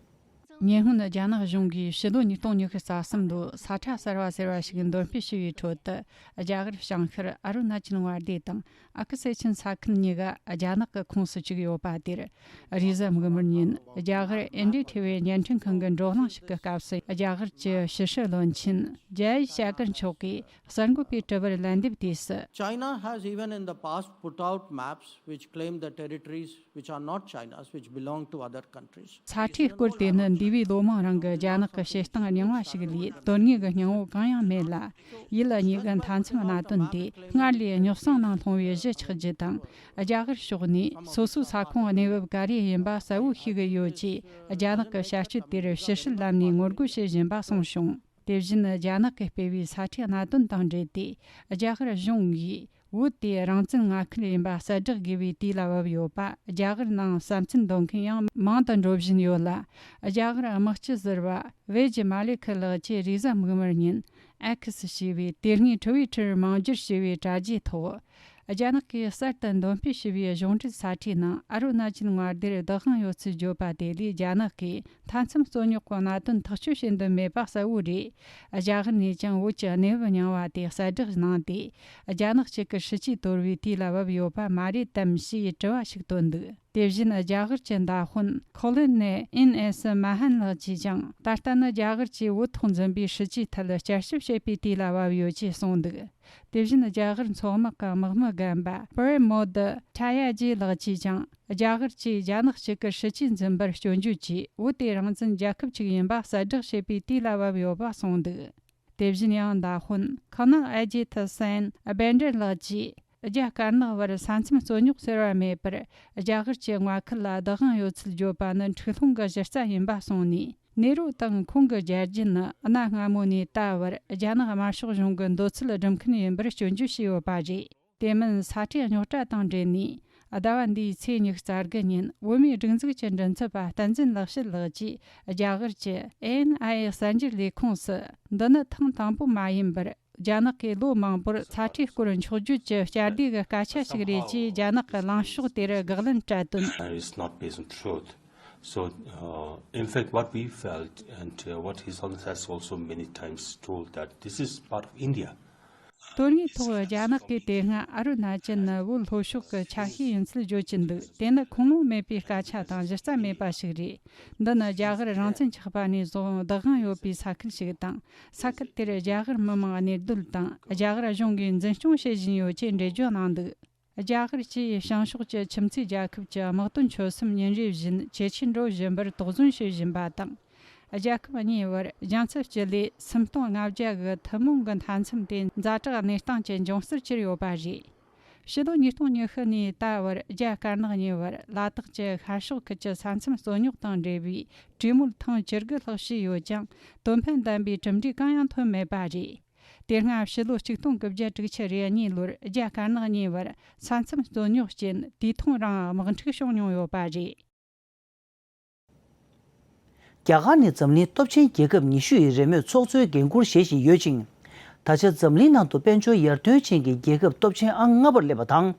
ཉེ་སྔོན་རྒྱ་ནག་གཞུང་གིས་ཕྱི་ལོ་ཉིས་སྟོང་ཉི་ཤུ་རྩ་གསུམ་ལོའི་ས་ཁྲ་གསར་བ་ཟེར་བ་ཞིག་འདོན་སྤེལ་ཞུས་པའི་ཁྲོད་དུ། རྒྱ་གར་བྱང་ཤར་ཨ་རུ་ན་ཅལ་མངའ་སྡེ་དང་ཨ་ཁུ་སེ་ཆེན་ས་ཁུལ་གཉིས་ཀ་རྒྱ་ནག་གི་ཁོངས་སུ་བཅུག་ཡོད་པ་དེར། རེས་གཟའ་མིག་དམར་ཉིན་རྒྱ་གར་ཨེན་ཌི་ཐི་བི་བརྙན་འཕྲིན་ཁང་གི་བགྲོ་གླེང་ཞིག་གི་སྐབས་སུ། རྒྱ་གར་གྱི་ཕྱི་སྲིད་བློན་ཆེན་ཇའི་ཤ་ཀར་མཆོག་གིས་གསར་འགོད་པའི་དྲི་བར་ལན་འདེབས་དུས་སུ། China has even in the past put out maps which claim the territories which are not China's, which belong to other countries. ས་ཁྲའི་སྐོར་དེ་ནི་འདས་པའི་ལོ་མང་རིང་གི་རྒྱ་ནག་གི་བྱེད་སྟངས་རྙིང་བ་ཞིག་ལས། དོན་དངོས་ཀྱི་སྙིང་བོ་གང་ཡང་མེད་ལ། ཡུལ་གཉིས་ཀྱི་མཐའ་མཚམས་གནད་དོན་དེ་སྔར་ལས་རྙོག་ཟིང་ནང་ལྷུང་བའི་གཞི་ཆགས་རྒྱུ་དང་། རྒྱ་གར་ཕྱོགས་ནས་སོ་སོའི་ས་ཁོངས་གནས་བབ་ག་རེ་ཡིན་པ་གསལ་བོ་ཤེས་ཀྱི་ཡོད་ཅེས། རྒྱ་ནག་གི་བྱ་སྤྱོད་དེར་ཕྱི་སྲིད་ལམ་ནས་ངོ་རྒོལ་བྱེད་བཞིན་པ་གསུངས་བྱུང་། དེ་བཞིན་རྒྱ་ནག་གིས་སྤེལ་བའི་ས་ཁྲའི་གནད་དོན་དང་འབྲེལ་ཏེ། རྒྱ་གར་གཞུང་གིས་བོད་དེ་རང་བཙན་མངའ་ཁུལ་ཡིན་པ་གསལ་བསྒྲགས་དགོས་པའི་དུས་ལ་བབ་ཡོད་པ། རྒྱ་གར་ནང་བསམ་ཚུལ་འདོན་མཁན་ཡང་མང་དུ་འགྲོ་བཞིན་ཡོད་ལ། རྒྱ་གར་དམག་སྤྱི་ཟུར་པ་བེ་ཇི་མ་ལེ་ཁི་ལགས་ཀྱིས་རེས་གཟའ་མིག་དམར་ཉིན་ཨེག་སི་ཞེས་པའི་དེ་སྔའི་ཊི་ཝི་ཊར་མིང་བསྒྱུར་བྱས་པའི་དྲ་རྒྱའི་ཐོག་རྒྱ་ནག་གིས་གསར་དུ་འདོན་སྤེལ་བྱས་པའི་གཞུང་འབྲེལ་ས་ཁྲའི་ནང་ཨ་རུ་ན་ཅལ་མངའ་སྡེར་བདག་དབང་ཡོད་ཚུལ་བརྗོད་པ་དེ་ལས། རྒྱ་ནག་གིས་མཐའ་མཚམས་རྩོད་རྙོག་གི་གནད་དོན་ཐག་གཅོད་བྱེད་འདོད་མེད་པ་གསལ་བོ་རེད། རྒྱ་གར་ནས་ཀྱང་བོད་ཀྱི་གནས་བབ་རྙིང་བ་དེ་གསལ་བསྒྲགས་གནང་སྟེ། རྒྱ་ནག་གཅིག་གི་སྲིད་ཇུས་དོར་བའི་དུས་ལ་བབ་ཡོད་པ་མ་རེད་དམ་ཞེས་དྲི་བ་ཞིག་བཏོན་འདུག་དེ་བཞིན་རྒྱ་གར་གྱི་མདའ་དཔོན་ཁོ་ལིན་ནེ་ཨིན་ཨེ་སི་མ་ཧན་ལགས་ཀྱིས་ཀྱང་། ད་ལྟ་ནི་རྒྱ་གར་གྱིས་བོད་ཐོག་འཛིན་པའི་སྲིད་ཇུས་ཐད་བསྐྱར་ཞིབ་བྱེད་པའི་དུས་ལ་བབ་ཡོད་ཅེས་གསུངས་འདུག་དེ་བཞིན་རྒྱ་གར་མཚོ་དམག་གི་དམག་མི་རྒན་པ་པུ་རེ་མོ་དི་ཁྲ་ཡ་ཇི་ལགས་ཀྱིས་ཀྱང་། རྒྱ་གར་གྱིས་རྒྱ་ནག་གཅིག་གི་སྲིད་ཇུས་འཛིན་པར་སྐྱོན་བརྗོད་ཀྱིས། བོད་དེ་རང་བཙན་རྒྱལ་ཁབ་ཅིག་ཡིན་པ་གསལ་བསྒྲགས་བྱེད་པའི་དུས་ལ་བབ་ཡོད་པ་གསུངས་འདུག་དེ་བཞིན་ཡང་མདའ་དཔོན་ཁ་ནལ་ཨ་ཇི་ཐི་སན་བེན་ཌེ་ལགས་ཀྱིས། རྒྱ་དཀར་ནག་བར་ས་མཚམས་རྩོད་རྙོག་ཟེར་བ་མེད་པར། རྒྱ་གར་གྱི་མངའ་ཁུལ་ལ་བདག་དབང་ཡོད་ཚུལ་བརྗོད་པ་ནི་འཁྲུག་སློང་གི་གཞི་རྩ་ཡིན་པ་གསུངས་ནས། ནེ་རུ་དང་ཁོང་གི་རྒྱལ་རྒྱུད་ནི་གནའ་སྔ་མོ་ནས་ད་བར་རྒྱ་ནག་དམར་ཤོག་གཞུང་གི་འདོད་ཚུལ་སྒྲུབ་མཁན་ཡིན་པར་སྐྱོན་བརྗོད་བྱས་ཡོད་པ་རེད། དེ་མིན་ས་ཁྲའི་རྙོག་དྲ་དང་འབྲེལ་ནས། ཟླ་བ་འདིའི་ཚེས་ཉི་ཤུ་རྩ་དགུ་ཉིན་བོད་མིའི་སྒྲིག་འཛུགས་ཀྱི་མགྲིན་ཚབ་པ་བསྟན་འཛིན་ལེགས་བཤད་ལགས་ཀྱིས། རྒྱ་གར་གྱི་ཨེ་ཨེན་ཨའི་ཨེ་གསར་འགྱུར་ལས་ཁུངས་སུ། འདི་ནི་ཐེངས་དང་པོ་མ་ཡིན་པར། རྒྱ་ནག་གིས་ལོ་མང་པོར་ས་ཁྲའི་སྐོར་འཁྱོག་བརྗོད་ཀྱི་བསྐྱར་ཟློས་ཀྱི་སྐད་ཆ་ཞིག་རེད་ཅེས་རྒྱ་ནག་གི་གླེང་ཕྱོགས་དེར་དགག་ལན་སྤྲད་དོན། It's not based on truth. So, uh, in fact, what we felt and, uh, what His Holiness has also many times told that this is part of India. དོན་དངོས་ཐོག་རྒྱ་ནག་གིས་དེ་སྔ་ཨ་རུ་ན་ཅལ་ནི་བོད་ལྷོ་ཕྱོགས་ཀྱི་ཆ་ཤས་ཡིན་ཚུལ་བརྗོད་ཀྱིན་འདུག་དེ་ནི་ཁུངས་ལུང་མེད་པའི་སྐད་ཆ་དང་གཞི་རྩ་མེད་པ་ཞིག་རེད། འདི་ནི་རྒྱ་གར་རང་བཙན་ཆགས་པ་ནས་བཟུང་བདག་དབང་ཡོད་པའི་ས་ཁུལ་ཞིག་དང་། ས་ཁུལ་དེར་རྒྱ་གར་མི་དམངས་གནས་སྡོད་དང་རྒྱ་གར་གཞུང་གིས་འཛིན་སྐྱོང་བྱེད་བཞིན་ཡོད་ཅེས་འགྲེལ་བརྗོད་གནང་འདུག་རྒྱ་གར་གྱིས་བྱང་ཕྱོགས་ཀྱི་ཁྱིམ་མཚེས་རྒྱལ་ཁབ་ཀྱི་དམག་དོན་ཆོད་སེམས་ཉིན་རེ་བཞིན་ཇེ་ཆེར་འགྲོ་བཞིན་པར་དོགས་ཟོན་བྱེད་བཞིན་པ་དང་། རྒྱལ་ཁབ་གཉིས་བར་རྒྱ་མཚོ་སྤྱི་ལེ་སུམ་སྟོང་ལྔ་བརྒྱ་གི་ཐུན་མོང་གི་མཐའ་མཚམས་དེ་ཛ་དྲག་གནས་སྟངས་ཀྱི་འབྱུང་རྩར་གྱུར་ཡོད་པ་རེད། ཕྱི་ལོ་ཉིས་སྟོང་ཉི་ཤུ་ནས་ད་བར་རྒྱ་དཀར་ནག་གཉིས་བར་ལ་དྭགས་ཀྱི་ཤར་ཕྱོགས་ཁུལ་གྱི་ས་མཚམས་རྩོད་རྙོག་དང་འབྲེལ་བའི་གྲོས་མོལ་ཐེངས་བཅུ་དགུ་ལྷག་བྱས་ཡོད་ཀྱང་། དོན་ཕན་ལྡན་པའི་གྲུབ་འབྲས་གང་ཡང་ཐོན་མེད་པ་རེད། དེ་སྔ་ཕྱི་ལོ་ཆིག་སྟོང་དགུ་བརྒྱ་དྲུག་ཅུ་རེ་གཉིས་ལོར་རྒྱ་དཀར་ནག་གཉིས་བར་ས་མཚམས་རྩོད་རྙོག་རྐྱེན་དུས་ཐུང་རིང་དམག་འཁྲུག་བྱུང་མྱོང་ཡོད་པ་རེད། རྒྱ་གར་ནི་འཛམ་གླིང་སྟོབས་ཆེན་རྒྱལ་ཁབ་ཉི་ཤུ་ཡི་རེས་མོས་ཚོགས་གཙོའི་འགན་འཁུར་བཞེས་བཞིན་ཡོད་ཅིང་། ད་ཆ་འཛམ་གླིང་ནང་དུ་དཔལ་འབྱོར་ཡར་ཐོན་ཅན་གྱི་རྒྱལ་ཁབ་སྟོབས་ཆེན་ཨང་ལྔ་པར་སླེབས་པ་དང་།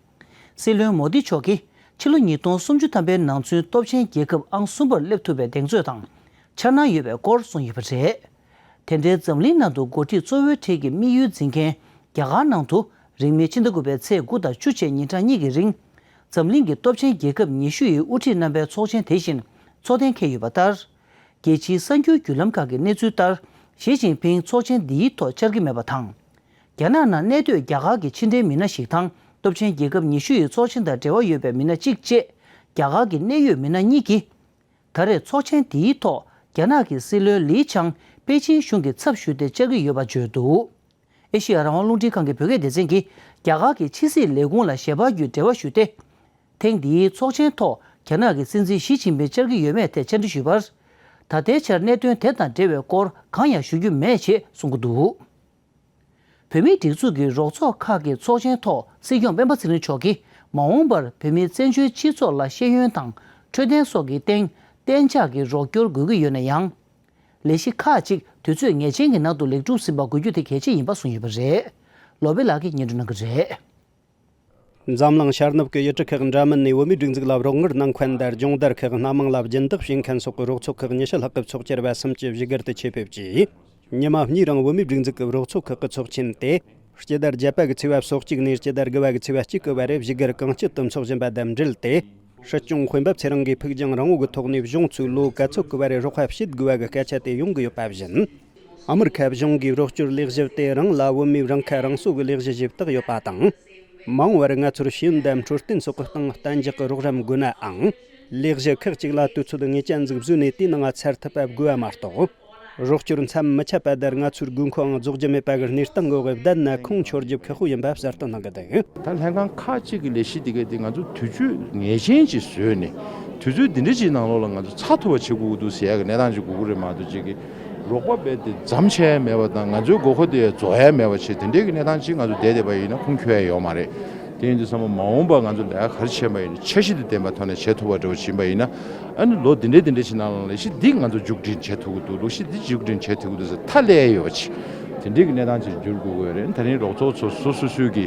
སྲིད་བློན་མོ་དི་མཆོག་གིས་ཕྱི་ལོ་ཉིས་སྟོང་སུམ་ཅུ་ཐམ་པའི་ནང་ཚུན་སྟོབས་ཆེན་རྒྱལ་ཁབ་ཨང་གསུམ་པར་སླེབས་ཐུབ་པའི་གདེང་ཚོད་དང་འཆར་སྣང་ཡོད་པའི་སྐོར་གསུངས་ཡོད་པ་རེད། དེ་འབྲེལ་འཛམ་གླིང་ནང་དུ་འགོ་ཁྲིད་གཙོ་བོའི་གྲས་ཀྱི་དམིགས་ཡུལ་འཛིན་མཁན་རྒྱ་གར་ནང་དུ་རིང་མིན་ཕྱི་ཟླ་དགུ་པའི་ཚེས་དགུ་དང་བཅུ་བཅས་ཉིན་གྲངས་གཉིས་ཀྱི་རིང་། འཛམ་གླིང་གི་སྟོབས་ཆེན་རྒྱལ་ཁབ་ཉི་ཤུ་ཡི་དབུ་ཁྲིད་རྣམ་པའི་ཚོགས་ཆེན་དེ་བཞིན་ཚོགས་གཏན་འཁེལ་ཡོད་པ་ལྟར། རྒྱལ་སྤྱིའི་གསར་འགྱུར་བརྒྱུད་ལམ་ཁག་གི་གནས་ཚུལ་ལྟར། ཞི་ཅིན་ཕིང་ཚོགས་ཆེན་འདིའི་ཐོག་བཅར་གྱི་མེད་པ་དང་། རྒྱ་ནག་ནང་གནས་སྡོད་རྒྱ་གར་གྱི་ཕྱི་འབྲེལ་མི་སྣ་ཞིག་དང་སྟོབས་ཆེན་རྒྱལ་ཁབ་ཉི་ཤུ་ཡི་ཚོགས་ཆེན་དང་འབྲེལ་བ་ཡོད་པའི་མི་སྣ་གཅིག་བཅས། རྒྱ་གར་གྱི་གནད་ཡོད་མི་སྣ་གཉིས་ཀྱིས། ད་རེས་ཚོགས་ཆེན་འདིའི་ཐོག་རྒྱ་ནག་གི་སྲིད་བློན་ལི་ཆང་པེ་ཅིན་གཞུང་གི་ཚབ་ཞུས་ཏེ་བཅར་གྱི་ཡོད་པ་བརྗོད་འདུག་ཨེ་ཤེ་ཡ་རང་དབང་རླུང་འཕྲིན་ཁང་གི་བོད་སྐད་སྡེ་ཚན་གྱིས་རྒྱ་གར་གྱི་ཕྱི་སྲིད་ལས་ཁུངས་ལ་ཞལ་པར་བརྒྱུད་འབྲེལ་བ་ཞུས་ཏེ། ཐེངས་འདིའི་ཚོགས་ཆེན་ཐོག་རྒྱ་ནག་གི་སྲིད་འཛིན་ཞི་ཅིན་ཕིང་བཅར་གྱི་ཡོད་མེད་ཐད་བཅར་འདྲི་ཞུས་པར། ད་ལྟའི་ཆར་གནད་དོན་དེ་དང་འབྲེལ་བའི་སྐོར་གང་ཡང་ཞུ་རྒྱུ་མེད་ཅེས་གསུང་གི་འདུག་བོད་མིའི་སྒྲིག་འཛུགས་ཀྱི་རོགས་ཚོགས་ཁག་གི་ཚོགས་ཆེན་ཐོག་སྲིད་སྐྱོང་སྤེན་པ་ཚེ་རིང་མཆོག་གིས་མ་འོངས་པར་བོད་མིའི་བཙན་བྱོལ་སྤྱི་ཚོགས་ལ་ཤེས་ཡོན་དང་འཕྲོད་བསྟེན་སོགས་ཀྱི་སྟེང་གཏན་འཇགས་ཀྱི་རོགས་སྐྱོར་དགོས་ཀྱི་ཡོད་ན་ཡང་། ལས་གཞི་ཁག་ཅིག་དུས་ཚོད་ངེས་ཅན་གྱི་ནང་དུ་ལེགས་གྲུབ་ཟིན་པ་དགོས་རྒྱུ་དེ་གལ་ཆེ་ཡིན་པ་གསུངས་ཡོད་པ་རེད། བློ་བྷེ་ལགས་ཀྱིས་སྙན་སྒྲོན་གནང་གི་རེད། འཛམ་གླིང་ཤར་ནུབ་ཀྱི་ཡུལ་གྲུ་ཁག་འདྲ་མིན་ནས་བོད་མིའི་སྒྲིག་འཛུགས་ལ་རོགས་དངུལ་གནང་མཁན་དང་སྦྱོང་བརྡར་ཁག་སྣ་མང་ལ་སྦྱིན་བདག་བྱེད་མཁན་སོགས་ཀྱི་རོགས་ཚོགས་ཁག་ཉི་ཤུ་ལྷག་གི་ཚོགས་བཅར་བ་གསུམ་གྱིས་བཞུགས་སྒར་དུ་ཆེད་ཕེབས་ཀྱིས། ཉི་མ་གཉིས་རིང་བོད་མིའི་སྒྲིག་འཛུགས་ཀྱི་རོགས་ཚོགས་ཁག་གི་ཚོགས་ཆེན་དེ། སྤྱི་ཟླ་བརྒྱད་པ་གི་ཚེས་པ་སོ་གཅིག་ནས་སྤྱི་ཟླ་དགུ་པ་གི་ཚེས་པ་གཅིག་གི་བར་རེ་བཞུགས་སྒར་གངས་སྐྱིད་དུ་འཚོགས་བཞིན་པ་དང་འབྲེལ་ཏེ། སྲིད་སྐྱོང་སྤེན་པ་ཚེ་རིང་གིས་ཕུགས་རྒྱང་རིང་བོ་གི་ཐོག་ནས་གཞུང་ཚོས་ལོ་ག་ཚོད་ཀྱི་བར་རེ་རོགས་པ་བྱེད་དགོས་པ་གི་སྐད་ཆ་དེ་ཡོང་གི་ཡོད་པ་བཞིན། ཨ་མི་རི་ཁ་གཞུང་གིས་རོགས་སྐྱོར་ལས་གཞི་དེ་རང་ལ་བོད་མིའི་རང་ཁ་རང་གསོ་གི་ལས་གཞི་ཞིག་བཏགས་ཡོད་པ་དང་། མ་འོངས་པར་ང་ཚོར་ཤེས་ཡོན་དང་འཕྲོད་བསྟེན་སོགས་ཀྱི་སྟེང་གཏན་འཇགས་ཀྱི་རོགས་རམ་དགོས་ནའང་། ལས་གཞི་ཁག་ཅིག་ལ་དུས་ཚོད་ངེས་ཅན་ཟིག་བཟོས་ནས་དེའི་ནང་ཚར་ཐུབ་པ་དགོས་པ་མ་གཏོགས། རོགས་སྐྱོར་མཚམས་མི་ཆད་པ་དེར་ང་ཚོའི་དགོས་མཁོའང་རྫོགས་རྒྱུ་མེད་པ་གི་གནས་སྟངས་འོག་བསྡད་ན་ཁུངས་འཁྱོལ་རྒྱུ་ཁག་པོ་ཡིན་པ་གསལ་སྟོན་གནང་གི་འདུག་ད་ལྷན་ཁང་ཁག་ཅིག་གི་ལས་གཞི་འདི་གའི་དེ་ང་ཚོ་དུས་ཚོད་ངེས་ཅན་ཅིག་བཟོས་ནས་དུས་ཚོད་འདི་འདྲ་ཅིག་ནང་ལོགས་ལ་ང་ཚོ་ཚར་ཐུབ་པ་བྱེད་དགོས་ཀྱི་འདུག་ཟེར་ཡ་གི་གནས་སྟངས་ཅིག་དགོས་ཀྱི་རེད་མ་གཏོགས། ཅིག་གི་རོགས་པ་རྦད་དེ་མཚམས་ཆད་ཡ་མེད་པ་དང་ང་ཚོའི་དགོས་མཁོ་དེ་རྫོགས་ཡ་མེད་པ་བྱས་དེ་འདྲའི་གི་གནས་སྟངས་ཅིག་ང་ཚོ་བསྡད་བསྡད་པ་ཡིན་ན་ཁུངས་འཁྱོལ་ཡ་ཡོད་མ་རེད། དེ་ཡིན་དུས་ཙམ་པ་མ་འོངས་པ་ང་ཚོ་ལས་ཀ་ག་རེ་བྱེད་པ་ཡིན་ན་འཆར་གཞི་དེ་ལྡན་པའི་ཐོག་ནས་བྱེད་ཐུབ་པ་འདྲ་བོ་ཕྱིན་པ་ཡིན་ན། ཨ་ནི་ལོ་འདི་འདྲའི་འདི་འདྲའི་ཕྱི་ནང་ལ་ལས་གཞི་འདི་ང་ཚོ་མཇུག་སྒྲིལ་བྱེད་ཐུབ་ཀྱི་འདུག་ལས་གཞི་འདི་མཇུག་སྒྲིལ་བྱེད་ཐུབ་ཀྱི་འདུག་ཟེར་མཐའ་སླེབས་ཡོད་པ་ཅིག་དེ་འདྲའི་གི་གནས་སྟངས་ཅིག་འགྱུར་དགོས་ཀྱི་ཡོད་རེད། ད་རིང་རོགས་ཚོགས་ཚོ་སོ་སོ་སོའི་གི་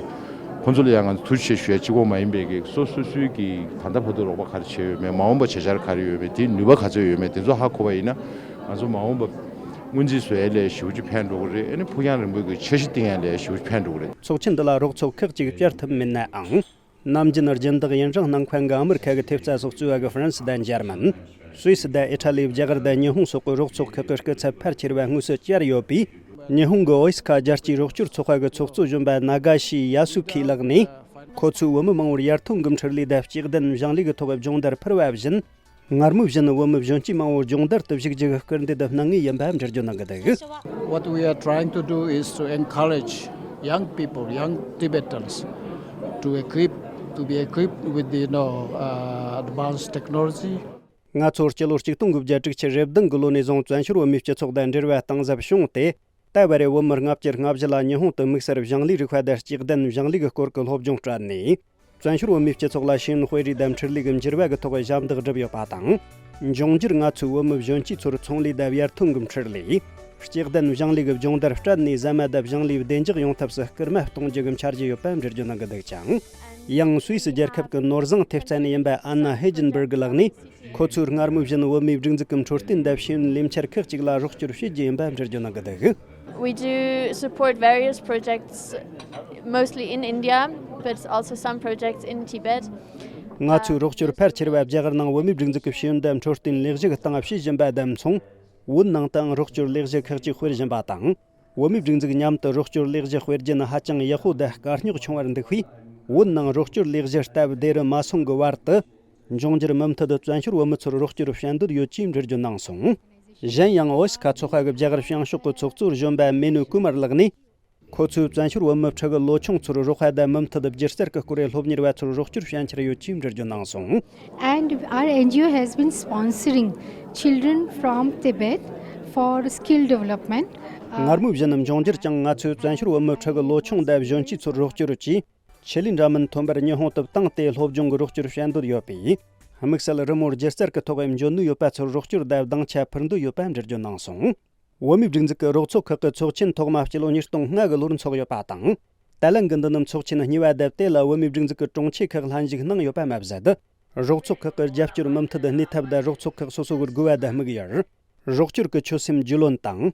ཁོང་ཚོ་ལ་ཡང་ང་ཚོ་ཐུགས་རྗེ་ཆེ་ཞུ་ཡ་གཅིག་པོ་མ་ཡིན་པའི་གི་སོ་སོ་སོའི་གི་ད་ལྟ་བར་དུ་རོགས་པ་ག་རེ་བྱས་ཡོད་མེད། མ་འོངས་པ་བྱེད་འཆར་ག་རེ་ཡོད་མེད། དེའི་ནུས་པ་ག་ཚོད་ཡོད་མེད། དེ་ཚོ་ཧ་གོ་བ་ཡིན་ན་ང་ཚོ་མ་འོངས་པ་སྔོན་རྩིས་བཟོ་ཡ་ལས་ཞེ་པོ་ཅིག་ཕན་འགྲོ་གི་རེད། ཨ་ནི་ཕུགས་རྒྱང་རིང་པོའི་གི་འཆར་གཞི་བཏིང་ཡ་ལས་ཞེ་པོ་ཅིག་ཕན་འགྲོ་གི་རེད། ཚོགས་ཆེན་འདི་ལ་རོགས་ཚོགས་ཁག་ཅིག་བཅར་ཐུབ་མེད་ནའང་། ནམ་རྒྱུན་རྒྱུན་བདག་ཡུན་རིང་གནང་མཁན་གྱི་ཨ་མི་རི་ཁ་གི་ཐེབས་རྩ་སོགས་གཙོས་པ་གི་ཧྥ་རན་སི་དང་འཇར་མན། སུད་སི་དང་ཨི་ཊ་ལི། རྒྱ་གར་དང་ཉི་ཧོང་སོགས་ཀྱི་རོགས་ཚོགས་ཁག་གི་སྐུ་ཚབ་ཕལ་ཆེ་བ་དངོས་སུ་བཅར་ཡོད་པས། ཉི་ཧོང་གི་ཨོ་ཨི་སི་ཁ་རྒྱལ་སྤྱིའི་རོགས་སྐྱོར་ཚོགས་པ་གི་ཚོགས་གཙོ་གཞོན་པ་ན་ག་ཤི་ཡ་སུ་ཁི་ལགས་ནས། ཁོ་ཚོས་བོད་མི་མང་བོར་ཡར་ཐོན་གྱི་འཕྲུལ་ལས་དང་གཅིག་ལྡན་སྦྱང་ལས་ཀྱི་ཐོག་སྦྱོང་བརྡར་ཕུལ་བ་བཞིན། སྔར་མུས་བཞིན་བོད་མི་གཞོན་སྐྱེས་མང་བོ་སྦྱོང་བརྡར་དུ་ཞུགས་རྒྱུ་གི་སྐུལ་འདེད་དུ་གནང་ངེས་ཡིན་པ་འགྲེལ་བརྗོད་གནང་གི་འདུག What we are trying to do is to encourage young people, young Tibetans, to equip, to be equipped with the, you know, uh, advanced technology. ང་ཚོ་སྤྱི་ལོ་ཆིག་སྟོང་དགུ་བརྒྱ་དྲུག་ཅུ་རེ་བདུན་གི་ལོ་ནས་བཟུང་བཙན་བྱོལ་བོད་མིའི་སྤྱི་ཚོགས་དང་འབྲེལ་བ་གཏིང་ཟབ་བྱུང་སྟེ། ད་བར་བོད་མི་ལྔ་བཅུ་ང་བཞི་ལ་ཉི་ཧོང་དུ་དམིགས་བསལ་སྦྱང་ལས་རིག་པ་དང་གཅིག་ལྡན་སྦྱང་ལས་ཀྱི་སྐོར་གྱི་སློབ་སྦྱོང་སྤྲད་ནས། བཙན་བྱོལ་བོད་མིའི་སྤྱི་ཚོགས་ལ་ཤེས་ཡོན་དཔེ་རིས་དང་འཕྲུལ་ལས་ཀྱི་འགྱུར་བ་གི་ཐོག་ཞབས་འདེགས་བསྒྲུབས་ཡོད་པ་དང་། འབྱུང་འགྱུར་ང་ཚོའི་བོད་མི་གཞོན་སྐྱེས་ཚོར་ཚོང་ལས་དང་ཡར་ཐོན་གྱི་འཕྲུལ་ལས། གཅིག་ལྡན་སྦྱང་ལས་ཀྱི་སྦྱོང་བརྡར་སྤྲད་ནས་ཟ་མ་དང་སྦྱང་ལས་བདེ་འཇགས་ཡོང་ཐབས་སུ་སྐུལ་མ་གཏོང་རྒྱུ་གི་འཆར་གཞི་ཡོད་པ་འགྲེལ་བརྗོད་གནང་གི་འདུག་ཅིང་། ཡང་སུད་སི་རྒྱལ་ཁབ་ཀྱི་ནོར་བཟང་ཐེབས་རྩ་ནས་ཡིན་པ་ཨན་ན་ཧེ་ཇིན་བྷར་གི་ལགས་ནས། ཁོ་ཚོས་སྔར་མུས་བཞིན་བོད་མིའི་སྒྲིག་འཛུགས་ཀྱི་འཕྲོད་བསྟེན་དང་ཤེས་ཡོན་ལས་འཆར་ཁག་ཅིག་ལ་རོགས་སྐྱོར་བྱེད་རྒྱུ་ཡིན་པ་འགྲེལ་བརྗོད་གནང་གི་འདུག We do support various projects, mostly in India, but also some projects in Tibet. ང་ཚོས་རོགས་སྐྱོར་ཕལ་ཆེ་བ་རྒྱ་གར་ནང་བོད་མིའི་སྒྲིག་འཛུགས་ཀྱི་ཤེས་ཡོན་དང་འཕྲོད་བསྟེན་ལས་གཞི་གི་སྟེང་བྱེད་བཞིན་པ་དང་མཚུངས། བོད་ནང་དུའང་རོགས་སྐྱོར་ལས་གཞི་ཁག་ཅིག་སྤེལ་བཞིན་པ་དང་། བོད་མིའི་སྒྲིག་འཛུགས་མཉམ་དུ་རོགས་སྐྱོར་ལས་གཞི་སྤེལ་རྒྱུ་ནི་ཧ་ཅང་ཡག་པོ་དང་དཀའ་རྙོག་ཆུང་བར་འདུག་པས། བོད་ནང་རོགས་སྐྱོར་ལས་གཞི་སྟབས་བདེ་རུ་མ་སོང་གི་བར་དུ། འབྱུང་འགྱུར་མུ་མཐུད་དུ་བཙན་བྱོལ་བོད་མི་ཚོར་རོགས་སྐྱོར་བྱ་འདོད་ཡོད་ཅེས་འགྲེལ་བརྗོད་གནང་སོང་། གཞན་ཡང་ཨོ་སི་ཁ་ཚོགས་པ་གི་རྒྱ་གར་བྱང་ཕྱོགས་ཀྱི་ཚོགས་གཙོ་གཞོན་པ་མེ་ནུ་ཀུ་མར་ལགས་ནས། ཁོ་ཚོས་བཙན་བྱོལ་བོད་མི་ཕྲུ་གུ་ལོ་ཆུང་ཚོར་རོགས་པ་དང་མུ་མཐུད་སྒྱུ་རྩལ་གྱི་སྐོར་སློབ་གཉེར་བ་ཚོར་རོགས་སྐྱོར་བྱ་འཆར་ཡོད་ཅེས་འགྲེལ་བརྗོད་གནང་སོང་། And our N G O has been sponsoring children from Tibet for skill development. སྔར་མུས་བཞིན་འབྱུང་འགྱུར་ཀྱང་ང་ཚོས་བཙན་བྱོལ་བོད་མི་ཕྲུ་གུ་ལོ་ཆུང་དང་གཞོན་སྐྱེས་ཚོར་རོགས་སྐྱོར་གྱིས། ཆེད་ལས་འདྲ་མིན་ཐོན་པར་ཉི་ཧོང་དུ་བཏང་སྟེ་སློབ་སྦྱོང་གི་རོགས་སྐྱོར་བྱ་འདོད་ཡོད་པས། དམིགས་བསལ་རི་མོ་སྒྱུ་རྩལ་གྱི་ཐོག་འཇོན་ནུས་ཡོད་པ་ཚོར་རོགས་སྐྱོར་དང་སྡིངས་ཆ་ཕུལ་འདོད་ཡོད་པ་འགྲེལ་བརྗོད་གནང་སོང་། བོད་མིའི་སྒྲིག་འཛུགས་ཀྱི་རོགས་ཚོགས་ཁག་གི་ཚོགས་ཆེན་ཐོག་མ་སྤྱི་ལོ་ཉིས་སྟོང་ལྔ་གི་ལོར་འཚོགས་ཡོད་པ་དང་། ད་ལན་གྱི་འདི་ནི་ཚོགས་ཆེན་གཉིས་པ་དེབ་དེ་ལ་བོད་མིའི་སྒྲིག་འཛུགས་ཀྱི་དྲུང་ཆེ་ཁག་ལྷན་ཞུགས་གནང་ཡོད་པ་མ་ཟད། རོགས་ཚོགས་ཁག་གི་རྒྱབ་སྐྱོར་མུ་མཐུད་གནས་ཐབས་དང་རོགས་ཚོགས་ཁག་སོ་སོ་གི་དགོས་པ་དང་དམིགས་ཡུལ། རོགས་སྐྱོར་གྱི་ཆོད་སེམས་རྒྱུས་ལོན་དང་།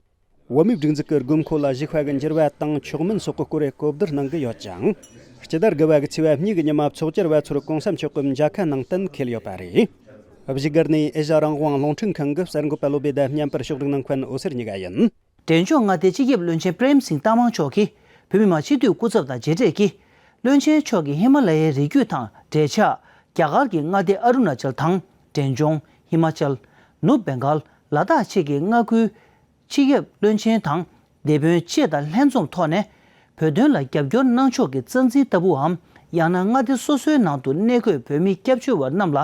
བོད་མིའི་སྒྲིག་འཛུགས་ཀྱི་དགོས་མཁོ་ལ་གཞིགས་པ་གི་འགྱུར་བ་དང་ཕྱོགས་མིན་སོགས་ཀྱི་སྐོར་གོ་བསྡུར་གནང་གི་ཡོད་ཅིང་། སྤྱི་ཟླ་དགུ་པ་གི་ཚེས་པ་གཉིས་ཀྱི་ཉི་མ་ཚོགས་བཅར་བ་ཚོར་གོང་ས་མཆོག་གི་མཇལ་ཁ་གནང་གཏན་འཁེལ་ཡོད་པ་རེད། བཞུགས་སྒར་ནས་ཨེ་ཤ་རང་དབང་རླུང་འཕྲིན་ཁང་གི་གསར་འགོད་པ་བློ་བྷེ་དང་མཉམ་པར་ཕྱོགས་སྒྲིག་གནང་མཁན་འོད་ཟེར་གཉིས་ཀ་ཡིན། འབྲས་ལྗོངས་མངའ་སྡེའི་སྤྱི་ཁྱབ་བློན་ཆེན་པྲེམ་སིང་རྟ་མང་མཆོག་གིས་བོད་མི་མང་སྤྱི་འཐུས་སྐུ་ཚབ་དང་མཇལ་འཕྲད་ཀྱིས། བློན་ཆེན་མཆོག་གིས་ཧི་མ་ལ་ཡའི་རི་རྒྱུད་དང་འབྲས་ཆགས། རྒྱ་གར་གྱི་མངའ་སྡེ་ཨ་རུ་ན་ཅལ་དང་འབྲས་ལྗོངས། ཧི་མ་ཅལ། ནུབ་བེང་གལ། ལ་དྭགས་བཅས་ཀྱི་མངའ་ཁུལ། སྤྱི་ཁྱབ་བློན་ཆེན་དང་སྡེ་དཔོན་བཅས་དང་ལྷན་འཛོམས་ཐོག་ནས། བོད་དོན་ལ་རྒྱབ་སྐྱོར་གནང་ཕྱོགས་ཀྱི་རྩ་འཛིན་ལྟ་བུའམ། ཡང་ན་མངའ་སྡེ་སོ་སོའི་ནང་དུ་གནས་འཁོད་བོད་མི་སྐྱབས་བཅོལ་བ་རྣམས་ལ་